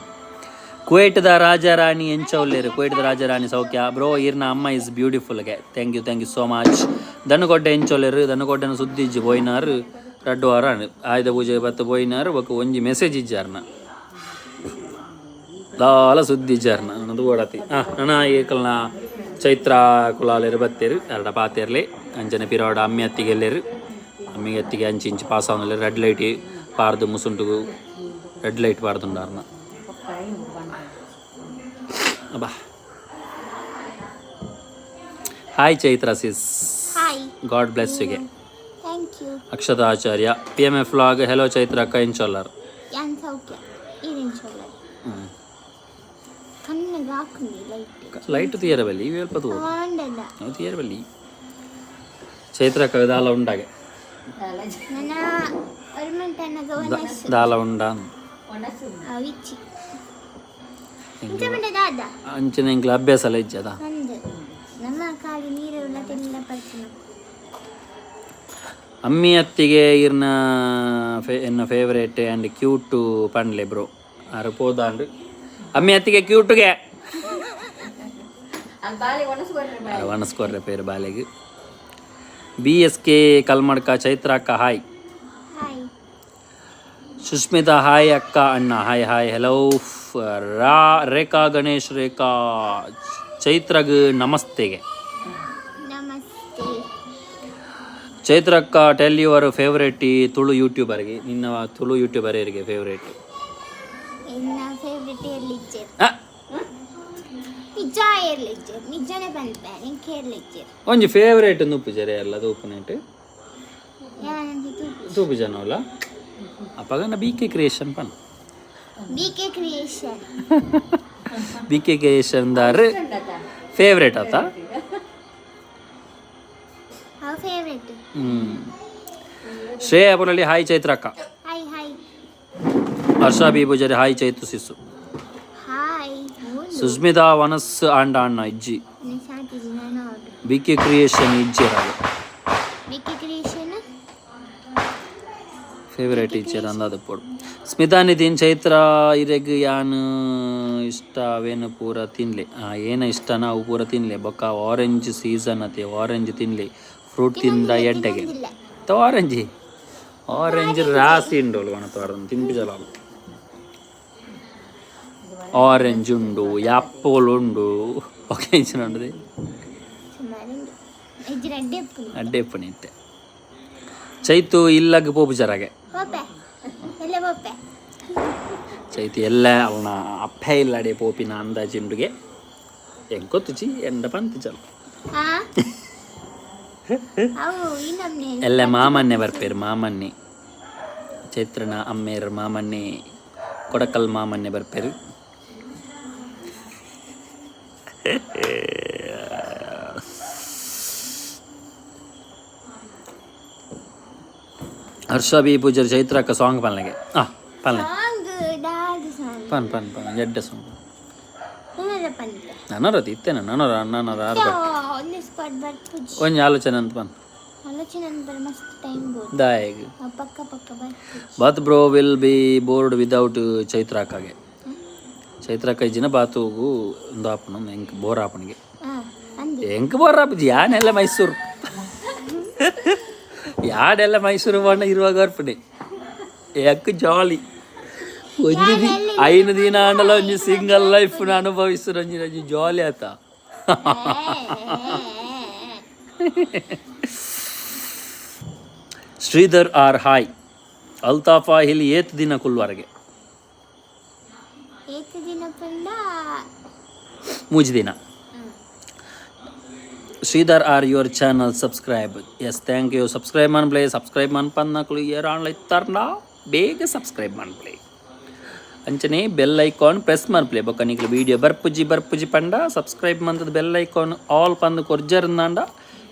ಕುವೈಟ್ದ ರಾಜ ರಾಣಿ ಎಂಚ ಉಲ್ಲೇರು? ಕುವೈಟ್ದ ರಾಜ ರಾಣಿ ಸೌಖ್ಯ. ಬ್ರೋ, ಈರ್ನ ಅಮ್ಮ is ಬ್ಯೂಟಿಫುಲ್ಗೆ. Thank you, thank you so much. ಧನುಕೊಡ್ಡೆ ಎಂಚೊಲ್ಲೇರು? ಧನುಕೊಡ್ಡೆನ ಸುದ್ದಿ ಇಜ್ಜಿ. ಪೋಯಿನಾರು 2 ವಾರ ಆಯುಧ ಪೂಜೆ ಬತ್ತು ಪೋಯಿನಾರು. ಬೊಕ್ಕ ಒಂಜಿ ಮೆಸೇಜ್ ಇಜ್ಜಾರ್ನ, ದಾಲ ಸುದ್ದಿ ಇಜ್ಜಾರ್ನ. ನನ್ನದು ಓಡತಿ. ಹಾಂ, ನನ್ನ ಏಕಲ್ನ ಚೈತ್ರ ಕುಲಾಲೆರು ಬತ್ತೇರು, ಎರಡ ಪಾತೇರ್ಲಿ. ಅಂಚನೆ ಪಿರೋಡ ಅಮ್ಮಿ ಅತ್ತಿಗೆ ಎಲ್ಲೇರು? ಅಮ್ಮಿ ಅತ್ತಿಗೆ ಅಂಚಿ ಇಂಚಿ ಪಾಸ್ ಆವೊಂದುಲ್ಲೆರ್. ರೆಡ್ ಲೈಟ್ ಪಾರ್ದು ಮುಸುಂಟುಗು ರೆಡ್ ಲೈಟ್ ಪಾರ್ದುಂಡಾರ್ನ. ಅಬ್ಬಾ. Hi Chaitra sis. Hi. God bless ಯುಗೆ. Thank you. Akshata Acharya PMF vlog, hello Chaitra ಅಕ್ಕ, ಇಂಚೊಲ್ಲರ್? ಯಾನ್ ಸೌಖ್ಯ, ಈರೆಂಚೊಲ್ಲ? ಕಣ್ಣು ಹಾಕುಂಡಿ ಲೈಟ್. ಲೈಟ್ ತೀಯರ ಬಲ್ಲಿ ಇವು ಹೇಳ್ಪದು. ಆಂಡಲ್ಲ. ನಾವು ತೀಯರ ಬಲ್ಲಿ. ಚೈತ್ರ ಅಕ್ಕ ದಾಲ ಉಂಡಾಗೆ? ನನ್ನ ಒರ್ಮಂಟನಗ ಒನಸ್. ದಾಲ ಉಂಡ? ಅವಿಚಿ ಇಂಚ ಮಂಡ ದಾದ. ಅಂಚಿನ ಎಂಕ್ಲ ಅಭ್ಯಾಸ ಎಲ್ಲ ಇಜ್ಜದ. ಒಂದು ನಮ್ಮ ಖಾಲಿ ನೀರು ಉಲ್ಲ ತಿನ್ನಿಲ್ಲ ಪರ್ಸನ. ಅಮ್ಮಿ ಅತ್ತಿಗೆ ಇರ್ನ ಫೇ ಎನ್ನ ಫೇವರೇಟ್ ಆ್ಯಂಡ್ ಕ್ಯೂಟು ಪಂಡ್ಲೆ ಬ್ರೋ. ಆರು ಪೋದಾಂಡ್. ಅಮ್ಮಿ ಅತ್ತಿಗೆ ಕ್ಯೂಟುಗೆ ಒಣಸ್ಕೊರ್ರೆ ಪೇರು ಬಾಲೆಗೆ. ಬಿಎಸ್ಕೆ ಕಲ್ಮಡ್ಕ, ಚೈತ್ರ ಅಕ್ಕ ಹಾಯ್. ಹಾಯ್. ಸುಷ್ಮಿತಾ ಹಾಯ್ ಅಕ್ಕ ಅಣ್ಣ ಹಾಯ್ ಹಾಯ್ ಹೆಲೋ. ರಾ ರೇಖಾ ಗಣೇಶ್, ರೇಖಾ, ಚೈತ್ರಗ್ ನಮಸ್ತೆಗೆ. ನಮಸ್ತೆ. ಚೈತ್ರಕ್ಕ, ಟೆಲ್ your favourite Tulu ಯೂಟ್ಯೂಬರ್ಗೆ. ನಿನ್ನ ತುಳು ಯೂಟ್ಯೂಬರ್ ಯಾರಿಗೆ ಫೇವ್ರೇಟ್? ಎನ್ನ ಫೇವ್ರೆಟ್ ಎರ್ಲಿಜ್ಜೆರ್. ನಿಜ ಎರ್ಲಿಜ್ಜೆರ್, ನಿಜನೇ ಪನ್ಪೆ, ನಿಂಗೆ ಎರ್ಲಿಜ್ಜೆರ್. ಒಂಜಿ ಫೇವ್ರೇಟ್ ಉಪ್ಪುಜರೆ ಅಲ್ಲ ತೂಪುನೇಟ್? ಯಾನಂಜಿ ತೂಪು. ತೂಪು ಜನವಲ್ಲ ಅಪಗನ ಬಿಕೆ ಕ್ರಿಯೇಷನ್ ಪನ್. B K creation. ಬಿಕೆ ಕ್ರಿಯೇಷನ್ ದಾರ್ ಫೇವ್ರೇಟ್ ಆತ. ಅವ ಫೇವ್ರೆಟ್. ಹ್ಮ್. ಶ್ರೇಯಾ ಪುರಳಿ, ಹಾಯ್ ಚೈತ್ರಕ್ಕ. Hi hi. Harsha B Poojary, hi Chaitu sis. Hi. Susmita ವನಸ್ ಆಂಡ ಅಣ್ಣ ಇಜ್ಜಿ. ಶಾಂತಿ ನಾನು ಆರ್ಡರ್. ಬಿಕೆ ಕ್ರಿಯೇಷನ್ ಇಜ್ಜಿ. B K creation. ಫೇವ್ರೇಟ್ ಟೀಚರ್ ಅಂದಾದ ಪೋಡು. ಸ್ಮಿತಾ ನಿತಿನ್, ಚೈತ್ರ ಇರೆಗ್ ಯಾನ್ ಇಷ್ಟ ಅವೇನು ಪೂರ ತಿನ್ಲಿ. ಏನ ಇಷ್ಟನ ಅವು ಪೂರ ತಿನ್ಲಿ. ಬೊಕ್ಕ ಆರೆಂಜ್ ಸೀಸನ್ ಅತಿ, ಆರೆಂಜ್ ತಿನ್ಲಿ. ಫ್ರೂಟ್ ತಿಂದ ಎಡ್ಡೆಗೆ. ತಿನ್ನೊಂದಿಲ್ಲ. ಆರೆಂಜ್ ಆರೆಂಜ್ ರಾಸಿ ಉಂಡು ಒಣತವಾರ ತಿನ್ಪಿ ಜಲ. ಆರೆಂಜ್ ಉಂಡು, ಆ್ಯಪಲ್ ಉಂಡು, ಓಕೆ ಉಂಡು. ಸುಮಾರು ಉಂಡು, ಇಜ್ಜಿ ಅಡ್ಡೆ ಉಪ್ಪುನಿ. ಅಡ್ಡೆ ಇಪ್ಪುನಿ ಇತ್ತೆ. ಚೈತು ಇಲ್ಲಗ್ ಪೋಪು ಜರಾಗೆ? ಪೋಪೆ, ಎಲ್ಲ ಪೋಪೆ. ಚೈತಿ ಎಲ್ಲ ಅವನ ಅಪ್ಪೆ ಇಲ್ಲಡೆ ಪೋಪಿನ ಅಂದಾಜಿಂಡುಗೆ. ಹೆಂಗ್ ಗೊತ್ತುಚಿ ಎಂಡ ಪಂತಿಜಲ್. ಹಾ, ಅವು ಇನ್ನೊಮ್ಮೆ. ಎಲ್ಲ ಮಾಮನ್ನೆ ಬರ್ಪೇರು. ಮಾಮನ್ನೆ, ಚೈತ್ರನ ಅಮ್ಮೇರ್ ಮಾಮನ್ನೆ, ಕೊಡಕಲ್ ಮಾಮನ್ನೆ ಬರ್ಪೇರು. ಹರ್ಷ ಬಿ ಪೂಜಾರಿ ಚೈತ್ರಕ್ಕ ಸಾಂಗ್ ಪನ್ಲೆಗೆ ಆ ಪನ್ಲೆ. ಸಾಂಗ್ ದಾದ ಸಾಂಗ್? ಪನ್ ಪನ್ ಪನ್, ಎಡ್ಡೆ ಸಾಂಗ್. ಏನಾರ ಪಂತ. ನನರತಿ ಇತ್ತೇನೆ ನನರ ನನರ ಆರು. ಆನ್ the spot ಬರ್ಪುಜಿ. ಒಂಜಿ ಆಲೋಚನೆ ಅಂತ ಪನ್. ಆಲೋಚನೆ ಅಂದ್ರೆ ಮಸ್ತ್ ಟೈಮ್ ಬೋದು. ದಾಯೆಗ್? ಪಕ್ಕ ಪಕ್ಕ ಬರ್ಪುಜಿ. Baat bro will be bored without ಚೈತ್ರಾಕಾಗೆ. ಚೈತ್ರಾಕ ಇಜ್ಜಿನ ಬಾತುಗು ಒಂದು ಆಪಣ ಎಂಕ್ ಬೋರ್ ಆಪಣಿಗೆ. ಹಾ ಅಂದೆ. ಎಂಕ್ ಬೋರ್ ಆಪುಜಿ. ಯಾನೆಲ್ಲ ಮೈಸೂರು, ಯಾಡೆಲ್ಲ ಮೈಸೂರು ಬಣ್ಣ ಇರುವಾಗ ಬರ್ಪುಣೆ. ಯಾಕೆ ಜಾಲಿ ಒಂಜಿ 5 ದಿನ ಆಂಡಲ ಒಂಜಿ ಸಿಂಗಲ್ ಲೈಫ್ ಅನುಭವಿಸುರ, ಒಂಜಿ ಒಂಜಿ ಜಾಲಿ ಆತ. ಶ್ರೀಧರ್ ಆರ್ ಹಾಯ್. ಅಲ್ತಾಫಾ ಇಲ್ಲಿ ಏತ್ ದಿನ ಕುಲ್ವರೆಗೆ? ಏತ್ ದಿನ ಪಂಡ? 3 ದಿನ. Sridhar are your channel subscribe. Yes, thank you. Subscribe ಮನ್ಪ್ಲೆ. Subscribe ಮನ್ಪನ್ನಕ್ಲು ಏರ್ ಆನ್ಲೈನ್ ಇತ್ತಾರ್ನ ಬೇಗ ಸಬ್ಸ್ಕ್ರೈಬ್ ಮನ್ಪ್ಲೆ. ಅಂಚನೆ ಬೆಲ್ ಐಕಾನ್ ಪ್ರೆಸ್ ಮನ್ಪ್ಲೆ. ಬೊಕ್ಕ ನಿಕ್ಲು ವೀಡಿಯೋ ಬರ್ಪುಜಿ ಬರ್ಪುಜಿ ಪಂಡ ಸಬ್ಸ್ಕ್ರೈಬ್ ಮಂತದ ಬೆಲ್ ಐಕಾನ್ ಆಲ್ ಪಂದ್ ಕೊರ್ಜರ್ನಾಂಡ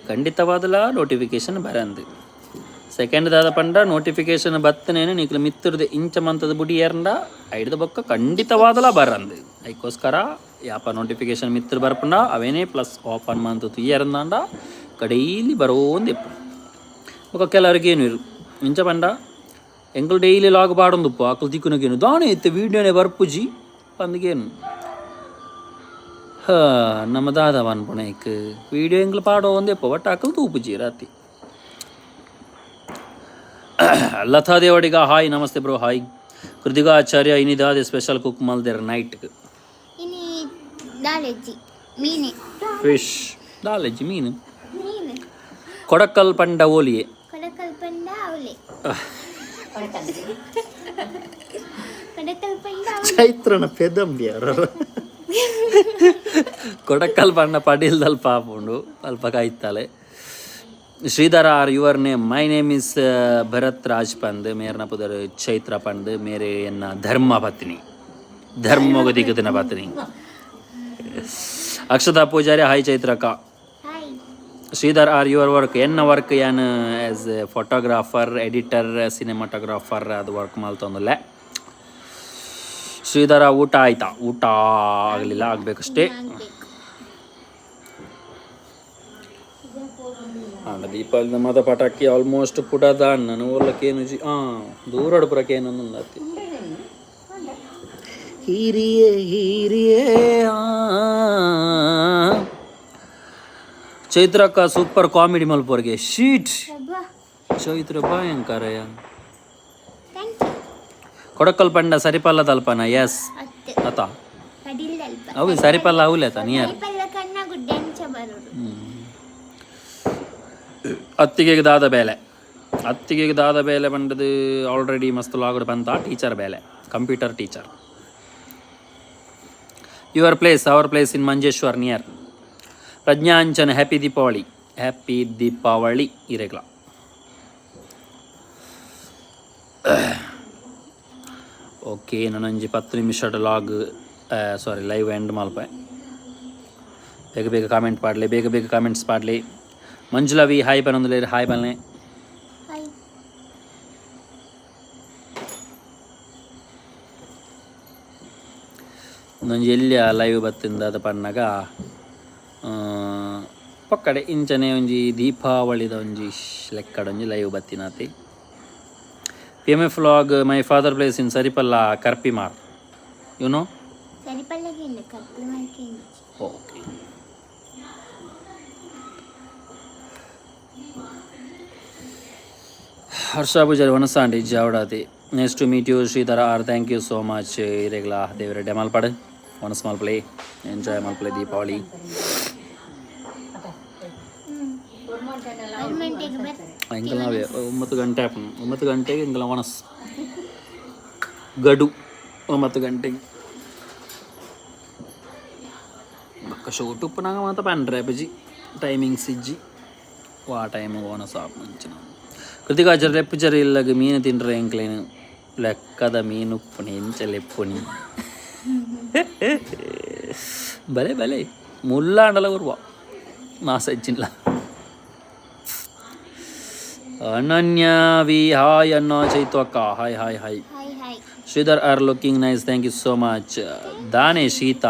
ಖಂಡಿತವಾದಲ ನೋಟಿಫಿಕೇಶನ್ ಬರಂದು. ಸೆಕೆಂಡ್ ದಾದ ಪಂಡ ನೋಟಿಫಿಕೇಶನ್ ಬತ್ತನೇನು ನಿಕ್ಲು ಮಿತ್ತುರ್ದು ಇಂಚ ಮಂತದ ಬುಡಿ ಏರ್ಂಡ ಐಡ್ದ ಬೊಕ್ಕ ಖಂಡಿತವಾದಲ ಬರಂದು. ಐಕೋಸ್ಕರ ಯಾಪ ನೋಟಿಫಿಕೇಶನ್ ಮಿತ್ರ ಬರ್ಪುಂಡ ಅವೇನೇ ಪ್ಲಸ್ ಓಪನ್ ಮಂತು ತುಯ್ಯರಂದಾಂಡ ಡೈಲಿ ಬರೋಂದು ಎಪ್ಪು. ಬೊಕ್ಕ ಕೆಲವರಿಗೆ ಏನು ಇರು ಇಂಚ ಪಂಡ ಎಂಕುಲು ಡೈಲಿ ಲಾಗ್ ಪಾಡೊಂದುಪ್ಪು, ಅಕುಲು ತಿಕ್ಕುನಗೇನು ದಾನೆ ಇತ್ತೆ ವೀಡಿಯೋನೇ ಬರ್ಪುಜಿ ಪಂದ್ಗೇನು. ಹ ನಮ್ಮ ದಾದ ಪನ್ಪುಣ ಇಕ್ ವೀಡಿಯೋ ಎಂಕ್ಲು ಪಾಡೋ ಒಂದೆಪ್ಪ, ಬಟ್ ಅಕುಲು ತೂಪುಜಿ ರಾತಿ. ಲತಾ ದೇವಡಿಗ ಹಾಯ್, ನಮಸ್ತೆ ಬ್ರೋ, ಹಾಯ್. ಕೃತಿಕಾ ಆಚಾರ್ಯ ಇನಿ ದಾದೆ ಸ್ಪೆಷಲ್ ಕುಕ್ ಮಲ್ದೆರ್ ನೈಟ್? ಇನಿ ದಾಲೆಜ್ಜಿ, ಮೀನೆ. ಫಿಶ್ ದಾಲೆಜ್ಜಿ, ಮೀನು. ಮೀನು. ಕೊಡಕಲ್ ಪಂಡ ಓಲಿಯೆ? ಕೊಡಕಲ್ ಪಂಡ ಅವಲೆ. ಕೊಡಕಲ್ ಪಂಡ ಅವಲೆ. ಚೈತ್ರನ ಪೆದಂಬಿ ಅವರು. ಕೊಡಕಲ್ ಪಂಡ ಪಡೀಲ್ದಲ್ಪ ಆಪುಂಡು, ಅಲ್ಪ ಕಾಯ್ತಾಳೆ. Shridhara are your name? My name is Bharat Raj ಪಂದ್. ಮೇರ್ನ ಪುದರ್ ಚೈತ್ರ ಪಂದ್. ಮೇರೆ ಎನ್ನ ಧರ್ಮ ಪತ್ನಿ, ಧರ್ಮಗದಿಗದಿನ ಪತ್ನಿ. ಅಕ್ಷತಾ ಪೂಜಾರಿ ಹಾಯ್ ಚೈತ್ರಕ್ಕ. Hi. Shridhar are your work? ಎನ್ನ ವರ್ಕ್ ಯಾನ್ as a photographer, editor, cinematographer ಅದು ವರ್ಕ್ ಮಲ್ತೊಂದುಲ್ಲೆ. ಶ್ರೀಧರ ಊಟ ಆಯ್ತಾ? ಊಟ ಆಗಲಿಲ್ಲ, ಆಗಬೇಕಷ್ಟೇ. ಆಗ್ಬೇಕು. ಆಂಡ ದೀಪಾವಳಿ ಮತ ಪಟಾಕಿ ಆಲ್ಮೋಸ್ಟ್ ಪುಡದ ನಾನು ಓಲಕ್ಕೇನು ಜಿ ಹಾಂ ದೂರಡು ಪುರಕ್ಕೆ ಏನೊಂದು ಹಿರಿಯೇ ಹಿರಿಯೇ. ಚೈತ್ರಕ್ಕ ಸೂಪರ್ ಕಾಮಿಡಿ ಮಲ್ಪೋರ್ಗೆ ಶೀಟ್. ಅಬ್ಬಾ. ಚೈತ್ರ ಭಯಂಕರಯ್ಯ. Thank you. Kodakal ಪಂಡ ಸರಿಪಲ್ಲ ತಲ್ಪನ? ಎಸ್. ಅತ್ತೆ. ಅತ. ಕಡಿಲ್ದಲ್ಪ. ಅವು ಸರಿಪಲ್ಲ ಅವಲೆ ಅತ ನಿಯರ್. ಸರಿಪಲ್ಲ ಕಣ್ಣ ಗುಡ್ಡೆ ಅಂಚ ಬರೋದು. ಅತ್ತಿಗೆಗೆ ದಾದ ಬೇಲೆ? ಅತ್ತಿಗೆಗೆ ದಾದ ಬೇಲೆ ಪಂಡದು ಆಲ್ರೆಡಿ ಮಸ್ತ್ ಲಾಗಡ್ ಬಂತ. ಟೀಚರ್ ಬೇಲೆ, computer teacher. Your place? Our place in Manjeshwar near. Prajnanchan happy Deepavali. Happy Deepavali ಇರೆಗ್ಲ. Okay, ನಾನೊಂಜಿ 10 ನಿಮಿಷ ಲಾಗ್, ಸಾರಿ, ಲೈವ್ ಎಂಡ್ ಮಲ್ಪೆ. ಬೇಗ ಬೇಗ ಕಾಮೆಂಟ್ ಪಾಡಲಿ, ಬೇಗ ಬೇಗ ಕಾಮೆಂಟ್ಸ್ ಪಾಡಲಿ. ಮಂಜುಳಾ ವಿ ಹಾಯ್ ಪನೊಂದುಲ್ಲೆರ್, ಹಾಯ್ ಪನ್ಲೆ. ಹಾಯ್. ಒಂಜಿ ಎಲ್ಯ ಲೈವ್ ಬತ್ತಿಂದ ಅದ ಪನ್ನಗ ಪಕ್ಕಡೆ ಇಂಚನೆ ಒಂಜಿ ದೀಪಾವಳಿದ ಒಂಜಿ ಲೆಕ್ಕಡ ಒಂಜಿ live ಬತ್ತಿನಾತಿ. PMF vlog, my father place in Saripalla Karpimar, you know? ಸರಿಪಲ್ಲಗೆ ಇಲ್ಲ, ಕಪ್ಪಿ ಮಾಡ್ಕೊಂಡು. ಓಕೆ. ಹರ್ಷ ಪೂಜಾರಿ ವನಸಾಂಡಿ ಜಾವಡಾತಿ. Nice to meet you Shridhara are. Thank you so much. ಇರೆಗ್ಲಾ ದೇವರ ಮಲ್ಪಡ್, ವನಸ್ ಮಲ್ಪಲೆ, ಎಂಜಾಯ್ ಮಲ್ಪಲೆ ದೀಪಾವಳಿ. ಗೌರ್ಮೆಂಟಿಗೆ ಬರ್. ಎಂಕಲ್ ನಾವೇ 9 ಗಂಟೆ ಆಪುಂಡು. 9 ಗಂಟೆಗೆ ಎಂಕಲ ವನಸ್ ಗಡು. 9 ಗಂಟೆಗೆ ಬೊಕ್ಕ ಶೋಟ್ ಉಪ್ಪುನಾಗ ಮಾತ ಪನ್ರೆ ಅಪ್ಪಜಿ ಟೈಮಿಂಗ್ಸ್ ಇಜ್ಜಿ. ವಾ ಟೈಮ್ ವನಸ್ ಆಪುಂಚಿನ. ಕೃತಿಕಾಚಾರ್ಯ ಲೆಪ್ಪುಜರ್ ಇಲ್ಲಗ ಮೀನು ತಿಂಡ್ರೆ ಎಂಕ್ಲೇನು ಲೆಕ್ಕದ ಮೀನು ಉಪ್ಪುನಿ ಎಂಚ ಲೆಪ್ಪುನಿ? ಬಲೆ ಬಲೆ ಮುಲ್ಲಾಂಡಲ ಉರ್ವ ಮಾಸ ಇಜ್ಜಿನ್ಲ. ಅನನ್ಯ ವಿ ಹಾಯ್ ಅಣ್ಣ. ಚೈತು ಅಕ್ಕ, hi hi hi. Hi hi. Sridhar are looking nice, thank you so much. ದಾನೆ ಶೀತ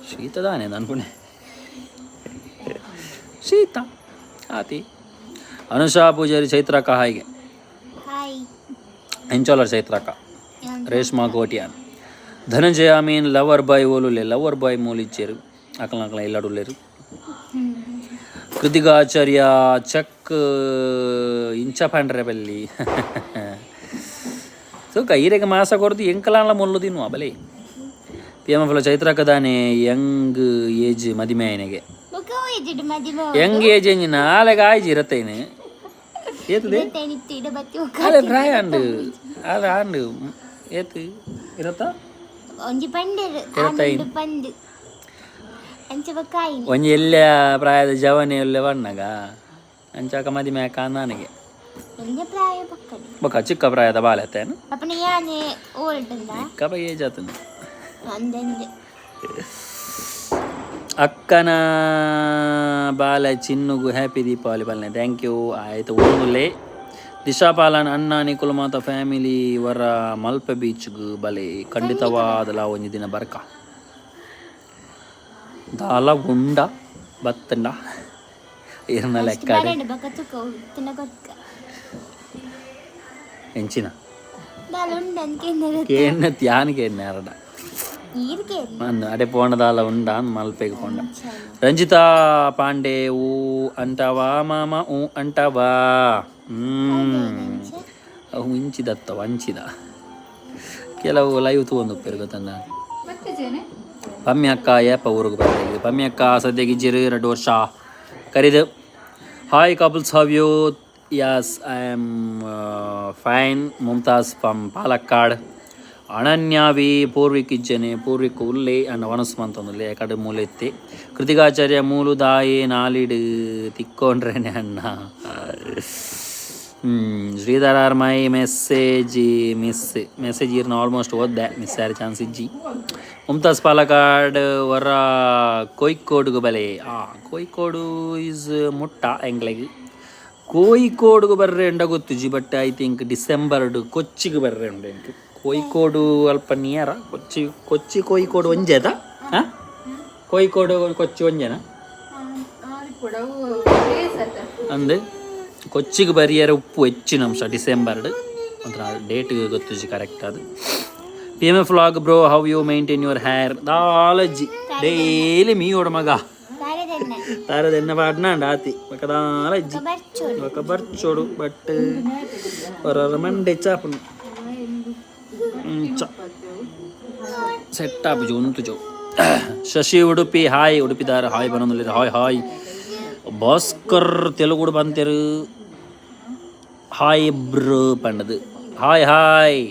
ಶೀತ ದಾನೆ ಅನ್ಕೊಂಡೆ ಶೀತ ಆತಿ. ಅನುಷಾ ಪೂಜಾರಿ, ಚೈತ್ರಕ್ಕ ಹಾಯ್ಗೆ. ಹಾಯ್. ಎಂಚೋಲರ್ ಚೈತ್ರಕ್ಕ? ರೇಷ್ಮಾ ಕೋಟ್ಯಾನ್, ಧನಂಜಯ ಅಮೀನ್, ಲವರ್ ಬಾಯ್ ಓಲುಲೆ? ಲವರ್ ಬಾಯ್ ಮೂಲಿಚ್ಚೇರು, ಅಕಲ ಅಕಲ ಇಲ್ಲಡುಲ್ಲೇರು. ಕೃತಿಗಾಚಾರ್ಯ, ಚಕ್ ಇಂಚ ಪಂಡ್ರೆ ಬಲ್ಲಿ ತೂಕ ಈರೆಗೆ ಮಾಸ ಕೊರ್ದು ಎಂಕಲಾನ್ಲ ಮೊಲ್ಲು ತಿನ್ನುವ ಬಲೆ. ಪಿ ಎಮ್ ಎಫ್ ಚೈತ್ರಕ್ಕ ದಾನೆ ಯಂಗ್ ಏಜ್ ಮದಿಮೆ ಆಯ್ನೆಗೆ? ಬೊಕ ಒಯ್ದಿಡು ಮದಿಮೆ. ಯಂಗ್ ಏಜ್ ಎಂಜಿನ? ಆಲೆಗ ಆಯ್ಜಿ ಇರತ್ತೈನೆ ಏತದೆ? ಇತ್ತು ಇಡ ಬತ್ತಿ. ಆಲೆ ಪ್ರಾಯ ಅಂಡು ಆಲೆ ಆಂಡು ಏತು ಇರತ್ತಾ? ಒಂಜಿ ಪಂಡೆರ್. 25. ಆಂಡು ಪಂದು ಅಂಚ ಬೊಕ ಆಯಿನಿ. ಒಂಜಿ ಎಲ್ಲ ಪ್ರಾಯದ ಜವನೆ ಎಲ್ಲ ಬಣ್ಣಗ ಅಂಚಾಕ ಮದಿಮೆ ಕಾಂದಾನಿಗೆ. ಒಂಜಿ ಪ್ರಾಯ ಪಕ್ಕನೆ. ಬೊಕ ಚಿಕ್ಕ ಪ್ರಾಯದ ಬಾಲೆ ಅತ್ತೇನು? ಅಪ್ಪನ ಯಾನೆ ಓಲ್ಡ್ ಅಂದ. ಚಿಕ್ಕ ಏಜ್ ಆತನು. ಅಂದಂದೆ. ಅಕ್ಕನ ಬಾಲ ಚಿನ್ನುಗು ಹ್ಯಾಪಿ ದೀಪಾವಳಿ ಬಲ್ನೆ. Thank you. ಆಯ್ತು ಊರುಲೆ. ದಿಶಾ ಪಾಲನ್ ಅಣ್ಣ, ನಿಕುಲ್ ಮಾತ ಫ್ಯಾಮಿಲಿ ವರ ಮಲ್ಪೆ ಬೀಚ್ಗ್ ಬಲೆ. ಖಂಡಿತವಾದಲ ಒಂಜಿ ದಿನ ಬರ್ಕ. ದಾಲ ಉಂಡ ಬತ್ತಂಡ ಇರ್ನ ಲೆಕ್ಕ. ಬರಂಡು ಬೊಕ ತುಕ ತಿನ್ನ ಕೊರ್ಕ. ಎಂಚಿನ? ದಾಲ ಉಂಡು ಅಂದ್ಕೆಂದರೆ. ಕೇನ್ನ ಧ್ಯಾನ ಕೇನ್ನ ಅರಡ. ಈರ್ ಕೇರ್. ಅಂದ್ ಅಡೆ ಪೋಂಡ ದಾಲ ಉಂಡ ಅಂದ್ ಮಲ್ಪೆಗ್ ಪೋಂಡ. ರಂಜಿತಾ ಪಾಂಡೆ, ಊ ಅಂಟವಾ ಮಾಮ, ಊ ಅಂಟವಾ. ಅವು ಇಂಚಿದತ್ತ ವಂಚಿದ ಕೆಲವು ಲೈವ್ ತೂವೊಂದು ಉಪ್ಪೆರ್ ಗೊತ್ತಂದ. ಮತ್ತೆ ಜೇನೆ. ಪಮ್ಮಿ ಅಕ್ಕ ಏಪ ಊರಿಗೆ ಬರ್ತಾ? ಪಮ್ಮಿ ಅಕ್ಕ ಸದ್ಯಕ್ಕೆ ಇಜ್ಜಿರು, 2 ವರ್ಷ ಕರಿದು. Hi couples, how you? Yes, I am fine. Mumtaz from Palakkad. Ananya V, Purvik ಇಜ್ಜನೆ? Poorvik ಉಲ್ಲೆ ಅಂಡ್ ವನಸ್ ಮಂತೊಂದುಲ್ಲೆ ಕಡೆ ಮೂಲೆ ಇತ್ತಿ. ಕೃತಿಕಾಚಾರ್ಯ, ಮೂಲು ದಾಯೆ ನಾಲಿಡು ತಿಕ್ಕೊಂಡ್ರೇನೆ ಅಣ್ಣ? Sridhar R my message miss message ಇರ್ನ ಆಲ್ಮೋಸ್ಟ್ ಓದ್ದೆ, ಮಿಸ್ ಆರ್ ಚಾನ್ಸ್ ಇಜ್ಜಿ. ಮುಮ್ತಾಜ್ ಪಾಲಕ್ಕಾಡ್ ವರ ಕೋಯಿಕ್ಕೋಡುಗು ಬಲೆ. ಆ ಕೋಯಿಕ್ಕೋಡು is ಮುಟ್ಟ ಎಂಗ್ಲೆಗ್. ಕೋಯಿಕೋಡುಗು ಬರ್ರೆ ಉಂಡ ಗೊತ್ತುಜಿ, ಬಟ್ I think ಡಿಸೆಂಬರ್ಡ್ ಕೊಚ್ಚಿಗೆ ಬರ್ರೆ ಉಂಡು ಎಂಕ್. ಕೋಯಿಕೋಡು ಅಲ್ಪ ನಿಯರ ಕೊಚ್ಚಿ. ಕೊಚ್ಚಿ ಕೋಯಿಕೋಡು ಒಂಜೇದ? ಹಾಂ, ಕೋಯಿಕೋಡು ಕೊಚ್ಚಿ ಒಂಜೇನಾ? ಕೊಡವು ಪ್ಲೇಸ್ ಅತ್ತ. ಅಂದ್ ಕೊಚ್ಚಿಗೆ ಬರಿಯರ ಉಪ್ಪು ಹೆಚ್ಚಿನ ಅಂಶ ಡಿಸೆಂಬರ್ಡ್ ಒಂಥರ. ಡೇಟ್ ಗೊತ್ತುಜಿ ಕರೆಕ್ಟ್ ಅದು. PMF vlog bro, how you maintain your hair? ದಾಲಜ್ಜಿ, daily me ಓಡ ಮಗ. ತಾರೆದೆಣ್ಣೆ. ತಾರದೆನ್ನ ಪಾಡ್ನಾಂಡ ಆತಿ ಬೊಕ ದಾಲಜ್ಜಿ. ಬರ್ಚೋಡು. ಬೊಕ ಬರ್ಚೋಡು, ಬಟ್ ಹೊರ ಮಂಡೆ ಚಾಪುನು ಇಂಚ ಸೆಟ್ ಆಪುಜಿ ಉಂತುಜು. ಶಶಿ ಉಡುಪಿ ಹಾಯ್. ಉಡುಪಿದಾರ ಹಾಯ್ ಬನೊಂದುಲ್ಲೆರ್. Hi hi. ಭಾಸ್ಕರ್ ತೆಲುಗುಡು ಪಂತೆರ್. ಹಾಯ್ ಬ್ರೋ ಪಂಡದು. Hi hi.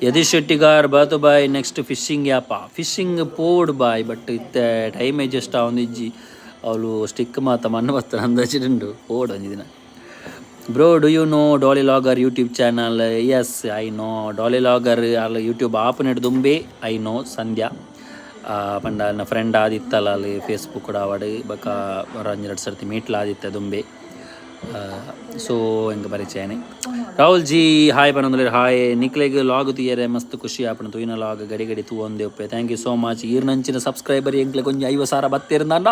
ಯದೀಶ್ ಶೆಟ್ಟಿಗಾರ್ ಬಾತು ಬಾಯ್, ನೆಕ್ಸ್ಟ್ ಫಿಶಿಂಗ್ ಯಾಪ? ಫಿಶಿಂಗ್ ಪೋಡ್ ಬಾಯ್, ಬಟ್ ಇತ್ತೆ ಟೈಮ್ ಅಡ್ಜಸ್ಟ್ ಆವೊಂದಿಜ್ಜಿ. ಅವಳು ಸ್ಟಿಕ್ ಮಾತ ಮಣ್ಣು ಬತ್ತ ಅಂದಾಜಿಡುಂಡು. ಪೋಡ್ ಒಂಜಿ ದಿನ. Bro, do you know Dolly Vlogger YouTube channel? Yes, I know Dolly Vlogger. ಅಲ್ಲಿ ಯೂಟ್ಯೂಬ್ ಆಪನೆಡ್ ದುಂಬೆ I know ಸಂಧ್ಯಾ. ಪಂಡ ನನ್ನ ಫ್ರೆಂಡ್ ಆದಿತ್ತಲ್ಲ ಅಲ್ಲಿ ಫೇಸ್ಬುಕ್ ಕೂಡ ಆವಡ್ ಬೊಕ ಒಂಜಿ ರಡ್ಡ್ ಸರ್ತಿ ಮೀಟ್ಲ ಆದಿತ್ತೆ ದುಂಬೆ. ಸೊ ಎಂಕ್ ಪರಿಚಯನೆ. ರಾಹುಲ್ ಜಿ ಹಾಯ್ ಪನೊಂದುಲ್ಲೆರ್. ಹಾಯ್. ನಿಕ್ಲೆಗ್ ಲಾಗ್ ತೂಯರೆ ಮಸ್ತ್ ಖುಷಿ ಆಪುಂಡು, ತೂಯಿನ ಲಾಗ್ ಗಡಿ ಗಡಿ ತೂವೊಂದೆ ಉಪ್ಪೆ. Thank you so much. ಈರ್ನಂಚಿನ ಸಬ್ಸ್ಕ್ರೈಬರ್ ಎಂಕ್ಲೆಗ್ ಒಂಜಿ 50,000 ಬತ್ತೆರ್ಂದಾಂಡ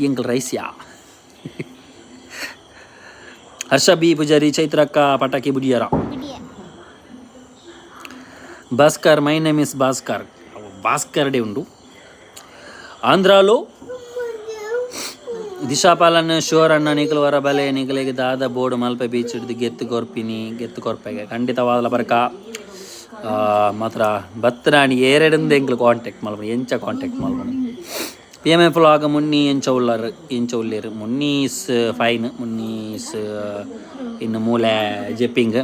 ಎಂಕ್ಲ್ ರೈಸ್ಯಾ. ಹರ್ಷ ಬಿ ಪೂಜಾರಿ, ಚೈತ್ರಕ್ಕ ಪಟಾಕಿ ಬುಡಿಯರ? ಬಿಡಿಯ. Bhaskar, my name is Bhaskar. Bhaskar day ಉಂಡು ಆಂಧ್ರಾಲು. ದಿಶಾ ಪಾಲನ್, ಶೋರ್ ಅಣ್ಣ, ನಿಕಲ್ ವರ ಬಲೆ. ನಿಕಲೆಗ್ ದಾದ ಬೋರ್ಡ್ ಮಲ್ಪೆ ಬೀಚ್ ಹಿಡ್ದು ಗೆತ್ತು ಕೊರ್ಪಿನಿ. ಗೆತ್ತು ಕೊರ್ಪೆಗೆ ಖಂಡಿತವಾದಲ ಬರ್ಕ. ಮಾತ್ರ ಬತ್ತನಾಣಿ ಏರೆಡಿಂದ ಎಂಕ್ಲು ಕಾಂಟ್ಯಾಕ್ಟ್ ಮಲ್ಪುನಿ, ಎಂಚ ಕಾಂಟ್ಯಾಕ್ಟ್ ಮಲ್ಪುನಿ? PMF vlog, Munni ಎಂಚ ಉಲ್ಲರ್? ಎಂಚ ಉಲ್ಲೇರು? Munni is fine. Munni is ಇನ್ನು ಮೂಲೆ ಜೆಪ್ಪಿಂಗ್.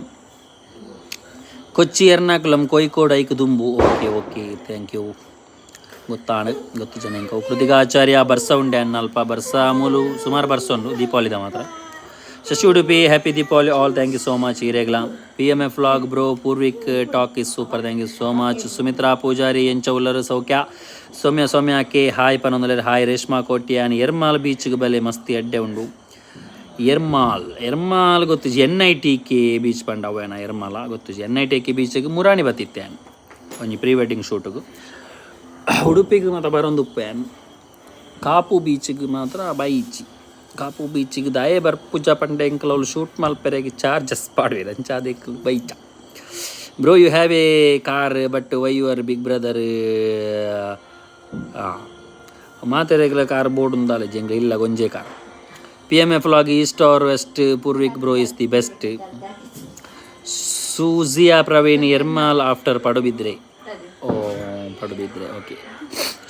ಕೊಚ್ಚಿ ಎರ್ನಾಕುಲಂ ಕೋಯಿಕೋಡ್ ಐಕ್ ದುಂಬು. Okay okay, thank you. ಗೊತ್ತಾಣ ಗೊತ್ತು ಜನ ಎಂಕವು. ಕೃತಿಕಾಚಾರ್ಯ, ಬರ್ಸ ಉಂಡೆ ಅನ್ನ ಅಲ್ಪ? ಬರ್ಸ ಮೂಲು ಸುಮಾರು ಬರ್ಸ ಉಂಡು ದೀಪಾವಳಿದ ಮಾತ್ರ. ಶಶಿ Udupi, happy Deepavali all. Thank you so much ಈರೇಗ್ಲ. PMF vlog bro, Purvik talk is super. Thank you so much. Sumitra Poojary, ಎಂಚ ಉಲ್ಲರು? ಸೌಖ್ಯ. ಸೌಮ್ಯ ಸೌಮ್ಯ ಕೆ ಹಾಯ್ ಪನೊಂದುಲ್ಲೆರ್. ಹಾಯ್. ರೇಷ್ಮಾ ಕೋಟ್ಯಾನ್, ಎರ್ಮಾಲ್ ಬೀಚ್ಗೆ ಬಲೆ, ಮಸ್ತಿ ಅಡ್ಡೆ ಉಂಡು. Ermal Ermal ಗೊತ್ತಿಜಿ N I T K beach ಪಂಡ ಅವೇನ ಎರ್ಮಾಲ ಗೊತ್ತಿಜಿ. ಎನ್ I T K ಬೀಚ್ಗೆ ಮುರಾಣಿ ಬತ್ತಿತ್ತೆ ಒಂಜಿ ಪ್ರೀ ವೆಡ್ಡಿಂಗ್ ಶೂಟ್ಗೆ. ಉಡುಪಿಗೆ ಮಾತ್ರ ಬರೊಂದುಪ್ಪೆ. ಕಾಪು ಬೀಚ್ಗೆ ಮಾತ್ರ ಬೈಚಿ. ಕಾಪು ಬೀಚಿಗೆ ದಾಯೆ ಬರ್ಪುಜ ಪಂಡೆ ಎಂಕಲ್ ಅವ್ಲು ಶೂಟ್ ಮಲ್ಪೆರೆಗ್ ಚಾರ್ಜಸ್ ಪಾಡ್ವೆರ್, ಅಂಚ ಅದಕ್ಕೆ ಬೈಚ. Bro, you have a car, but why your big brother? ಮಾತೆರೆಗ್ಲ car board ಉಂದಾಲೆ ಎಂಕ್ಲ ಇಲ್ಲ ಒಂಜೇ car. PMF vlog, east or west, Purvik bro is the best. Sooziya Praveen, Ermal after Padubidri. O, Padubidri, okay.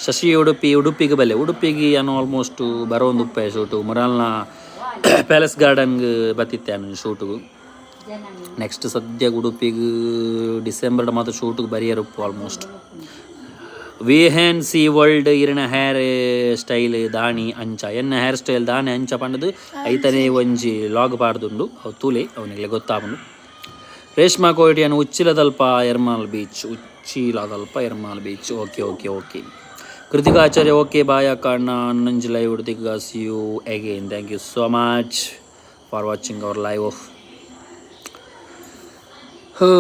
Shashi Udupi, ಉಡುಪಿಗೆ ಬಲ್ಲೆ. ಉಡುಪಿಗೆ ನಾನು almost ಬರೋಂದು ಉಪ್ಪೆ shoot. ಮುರಾಲ್ನ palace ಗಾರ್ಡನ್ಗೆ ಬತ್ತಿತ್ತೆ ನಾನು ಶೂಟುಗು. ನೆಕ್ಸ್ಟ್ ಸದ್ಯ ಉಡುಪಿಗೆ ಡಿಸೆಂಬರ್ ಮಾತ್ರ ಶೂಟಿಗೆ ಬರಿಯರುಪ್ಪು ಆಲ್ಮೋಸ್ಟ್. ವಿ ಹ್ಯಾನ್ ಸಿ ವರ್ಲ್ಡ್, ಇರನ ಹೇರ್ ಸ್ಟೈಲ್ ದಾಣಿ ಅಂಚ? ಎನ್ನ ಹೇರ್ ಸ್ಟೈಲ್ ದಾಣಿ ಅಂಚ ಪಂಡದು ಐತನೇ ಒಂಜಿ ಲಾಗ್ ಪಾಡ್ದುಂಡು, ಅವು ತೂಲೆ, ಅವನಿಗೆ ಗೊತ್ತಾಪುಂಡು. ರೇಷ್ಮಾ ಕೋಟಿಯನ್, ಉಚ್ಚಿಲದಲ್ಪ ಎರ್ಮಾಲ್ ಬೀಚ್. ಉಚ್ಚಿಲದಲ್ಪ Ermal beach, okay okay okay. Krithika Acharya, okay bye ಅಕ್ಕ ಅಣ್ಣ, ಅನ್ನಂಜಿ live ಉಡ್ತಿಗ. See you again. Thank you so much for watching our live. ಹೋ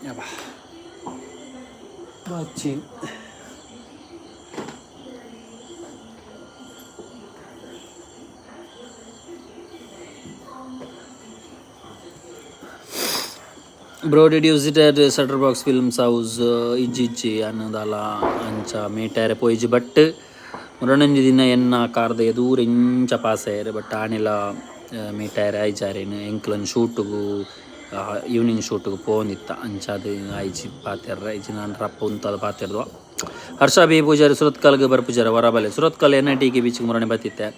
ಯಬ್ಬಾ. Watching. Bro, did you visit at Shutterbox Films house? ಇಜ್ಜಿ ಇಜ್ಜಿ ಅನ್ನದಲ್ಲ ಅಂಚ ಮೀಟರೆ ಪೋಯಿಜಿ. ಬಟ್ ಮುರಣಂಜಿ ದಿನ ಎನ್ನ ಕಾರ್ದ ಎದೂರು ಇಂಚ ಪಾಸ್ ಆಯೆರ್, ಬಟ್ ಆನಿಲ ಮೀಟರೆ ಆಯ್ಜಾರೇನು. ಎಂಕ್ಲನ್ ಶೂಟುಗು, ಈವ್ನಿಂಗ್ ಶೂಟುಗು ಪೋಂದಿತ್ತ, ಅಂಚ ಅದು ಆಯ್ಜಿ ಪಾತೆರ್ರ. ಇಜ್ಜಿ ನಾನು ರಪ್ಪ ಉಂತದ ಪಾತೆರ್ದವ. ಹರ್ಷ ಬಿ ಪೂಜಾರಿ, ಸುರತ್ಕಲ್ಗೆ ಬರ್ಪುಜಾರ ವರಬಲೆ? Surathkal N I T K ಬೀಚ್ಗೆ ಮುರಣಿ ಬತ್ತಿತ್ತೆ.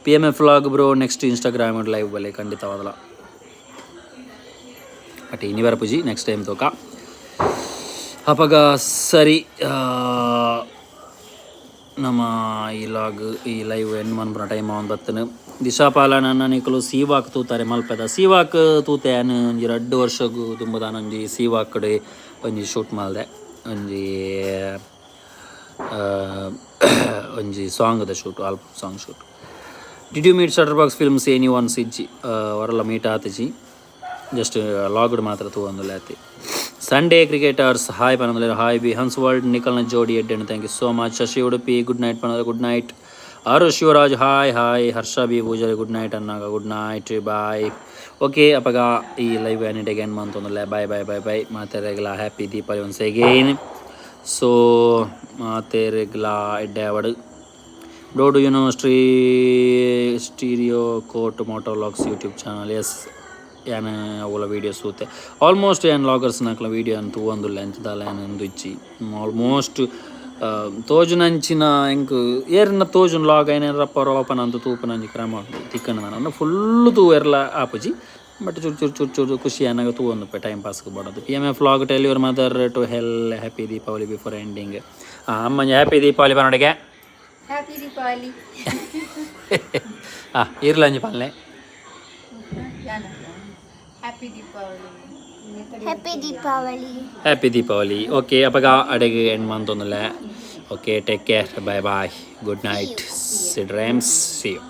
PMF vlog bro, next Instagram live ಬಲೆ. ಖಂಡಿತವಾದಲ, ಬಟ್ ಇನಿ ಬರ್ಪುಜಿ, ನೆಕ್ಸ್ಟ್ ಟೈಮ್ ತೋಕ. ಅಪಗ ಸರಿ, ನಮ್ಮ ಈ ಲಾಗ್, ಈ ಲೈವ್ ಎಂಡ್ ಮನ್ಪುನ ಟೈಮ್ ಅವನ್ ಬತ್ತನು. ದಿಶಾಪಾಲ, ನನ್ನ ನಿಕುಲು ಸೀವಾಕ್ ತೂತಾರೆ ಮಲ್ಪೆದ ಸೀವಾಕ್ ತೂತೆ. ಆನ್ ಒಂಜಿ 2 ವರ್ಷಗು ದುಂಬುದಾನ ಒಂಜಿ ಸೀವಾಕ್ ಒಂಜಿ ಶೂಟ್ ಮಲ್ದೆ, ಒಂಜಿ ಒಂಜಿ ಸಾಂಗ್ದ shoot, album song shoot. Did you meet Shutter Box Films any once? ಇಜ್ಜಿ, ವರಲ್ಲ ಮೀಟ್ ಆತಿಜಿ, ಜಸ್ಟ್ ಲಾಗ್ಡ್ ಮಾತ್ರ ತೂವೊಂದುಲ್ಲೆ ಆತಿ. ಸಂಡೇ ಕ್ರಿಕೆಟರ್ಸ್ ಹಾಯ್ ಪನೊಂದುಲ್ಲೆರ್, ಹಾಯ್. ಬಿ ಹನ್ಸ್ ವರ್ಲ್ಡ್, ನಿಕಲ್ನ ಜೋಡಿ ಎಡ್ಡೆಂಡು, thank you so much. Shashi Udupi, good night ಪನೊಂದು, good night. ಆರು Shivraj, hi hi. Harsha B Poojari, good night ಅನ್ನಾಗ, ಗುಡ್ ನೈಟ್, ಬಾಯ್. ಓಕೆ, ಅಪಗ ಈ ಲೈವ್ ಎನಿಟ್ ಅಗೇನ್ ಮಂತೊಂದುಲ್ಲೆ. Bye bye bye bye. ಮಾತೆರೆಗ್ಲ happy Deepavali once again. So ಮಾತೆರೆಗ್ಲ ಎಡ್ಡೆ ಆವಡ್. Bro, do you know Stereo Coat Moto Vlogs YouTube channel? Yes, ಯಾನ್ ಅವುಲ ವೀಡಿಯೋಸ್ ತೂತೆ ಆಲ್ಮೋಸ್ಟ್. ಯಾನ್ ಲಾಗರ್ಸ್ ನಕಲ ವೀಡಿಯೋ ಅಂತ ತೂವೊಂದುಲ್ಲೆ, ಅಂಚ ದಾಲ ಯಾನ್ ಉಂದು ಇಜ್ಜಿ. ಆಲ್ಮೋಸ್ಟ್ ತೋಜುನಂಚಿನ ಎಂಕ್ ಏರ್ನ ತೋಜುನ ಲಾಗ್ ಐನ ರಪ್ಪ ಓಪನ್ ಅಂತ ತೂಪುನಂಚಿ ಕ್ರಮ ಉಂಡು ತಿಕ್ಕನ. ನಾನು ಫುಲ್ಲು ತೂವೆರ್ಲ ಆಪುಜಿ, ಬಟ್ ಚೂರು ಚೂರು ಚೂರು ಚೂರು ಖುಷಿ ಆನಗ ತೂವೊಂದುಪ್ಪೆ, time ಪಾಸ್ಗೆ ಬೋಡದು. PMF vlog, tell your mother to tell happy Deepavali before ending. ಅಮ್ಮಂಜಿ happy Deepavali ಪನೊಡಿಗೆ. Happy Deepavali. ಹಾಂ, ಇರ್ಲಂಜಿ ಪಲ್ಲೆ. Happy Deepavali. Happy Deepavali. Happy Deepavali. Okay, ಅಪಗ ಅಡೆಗೆ and ಮಂತೊಂದುಲ್ಲೆ. Okay, take care, bye bye, good night, sweet dreams, see you.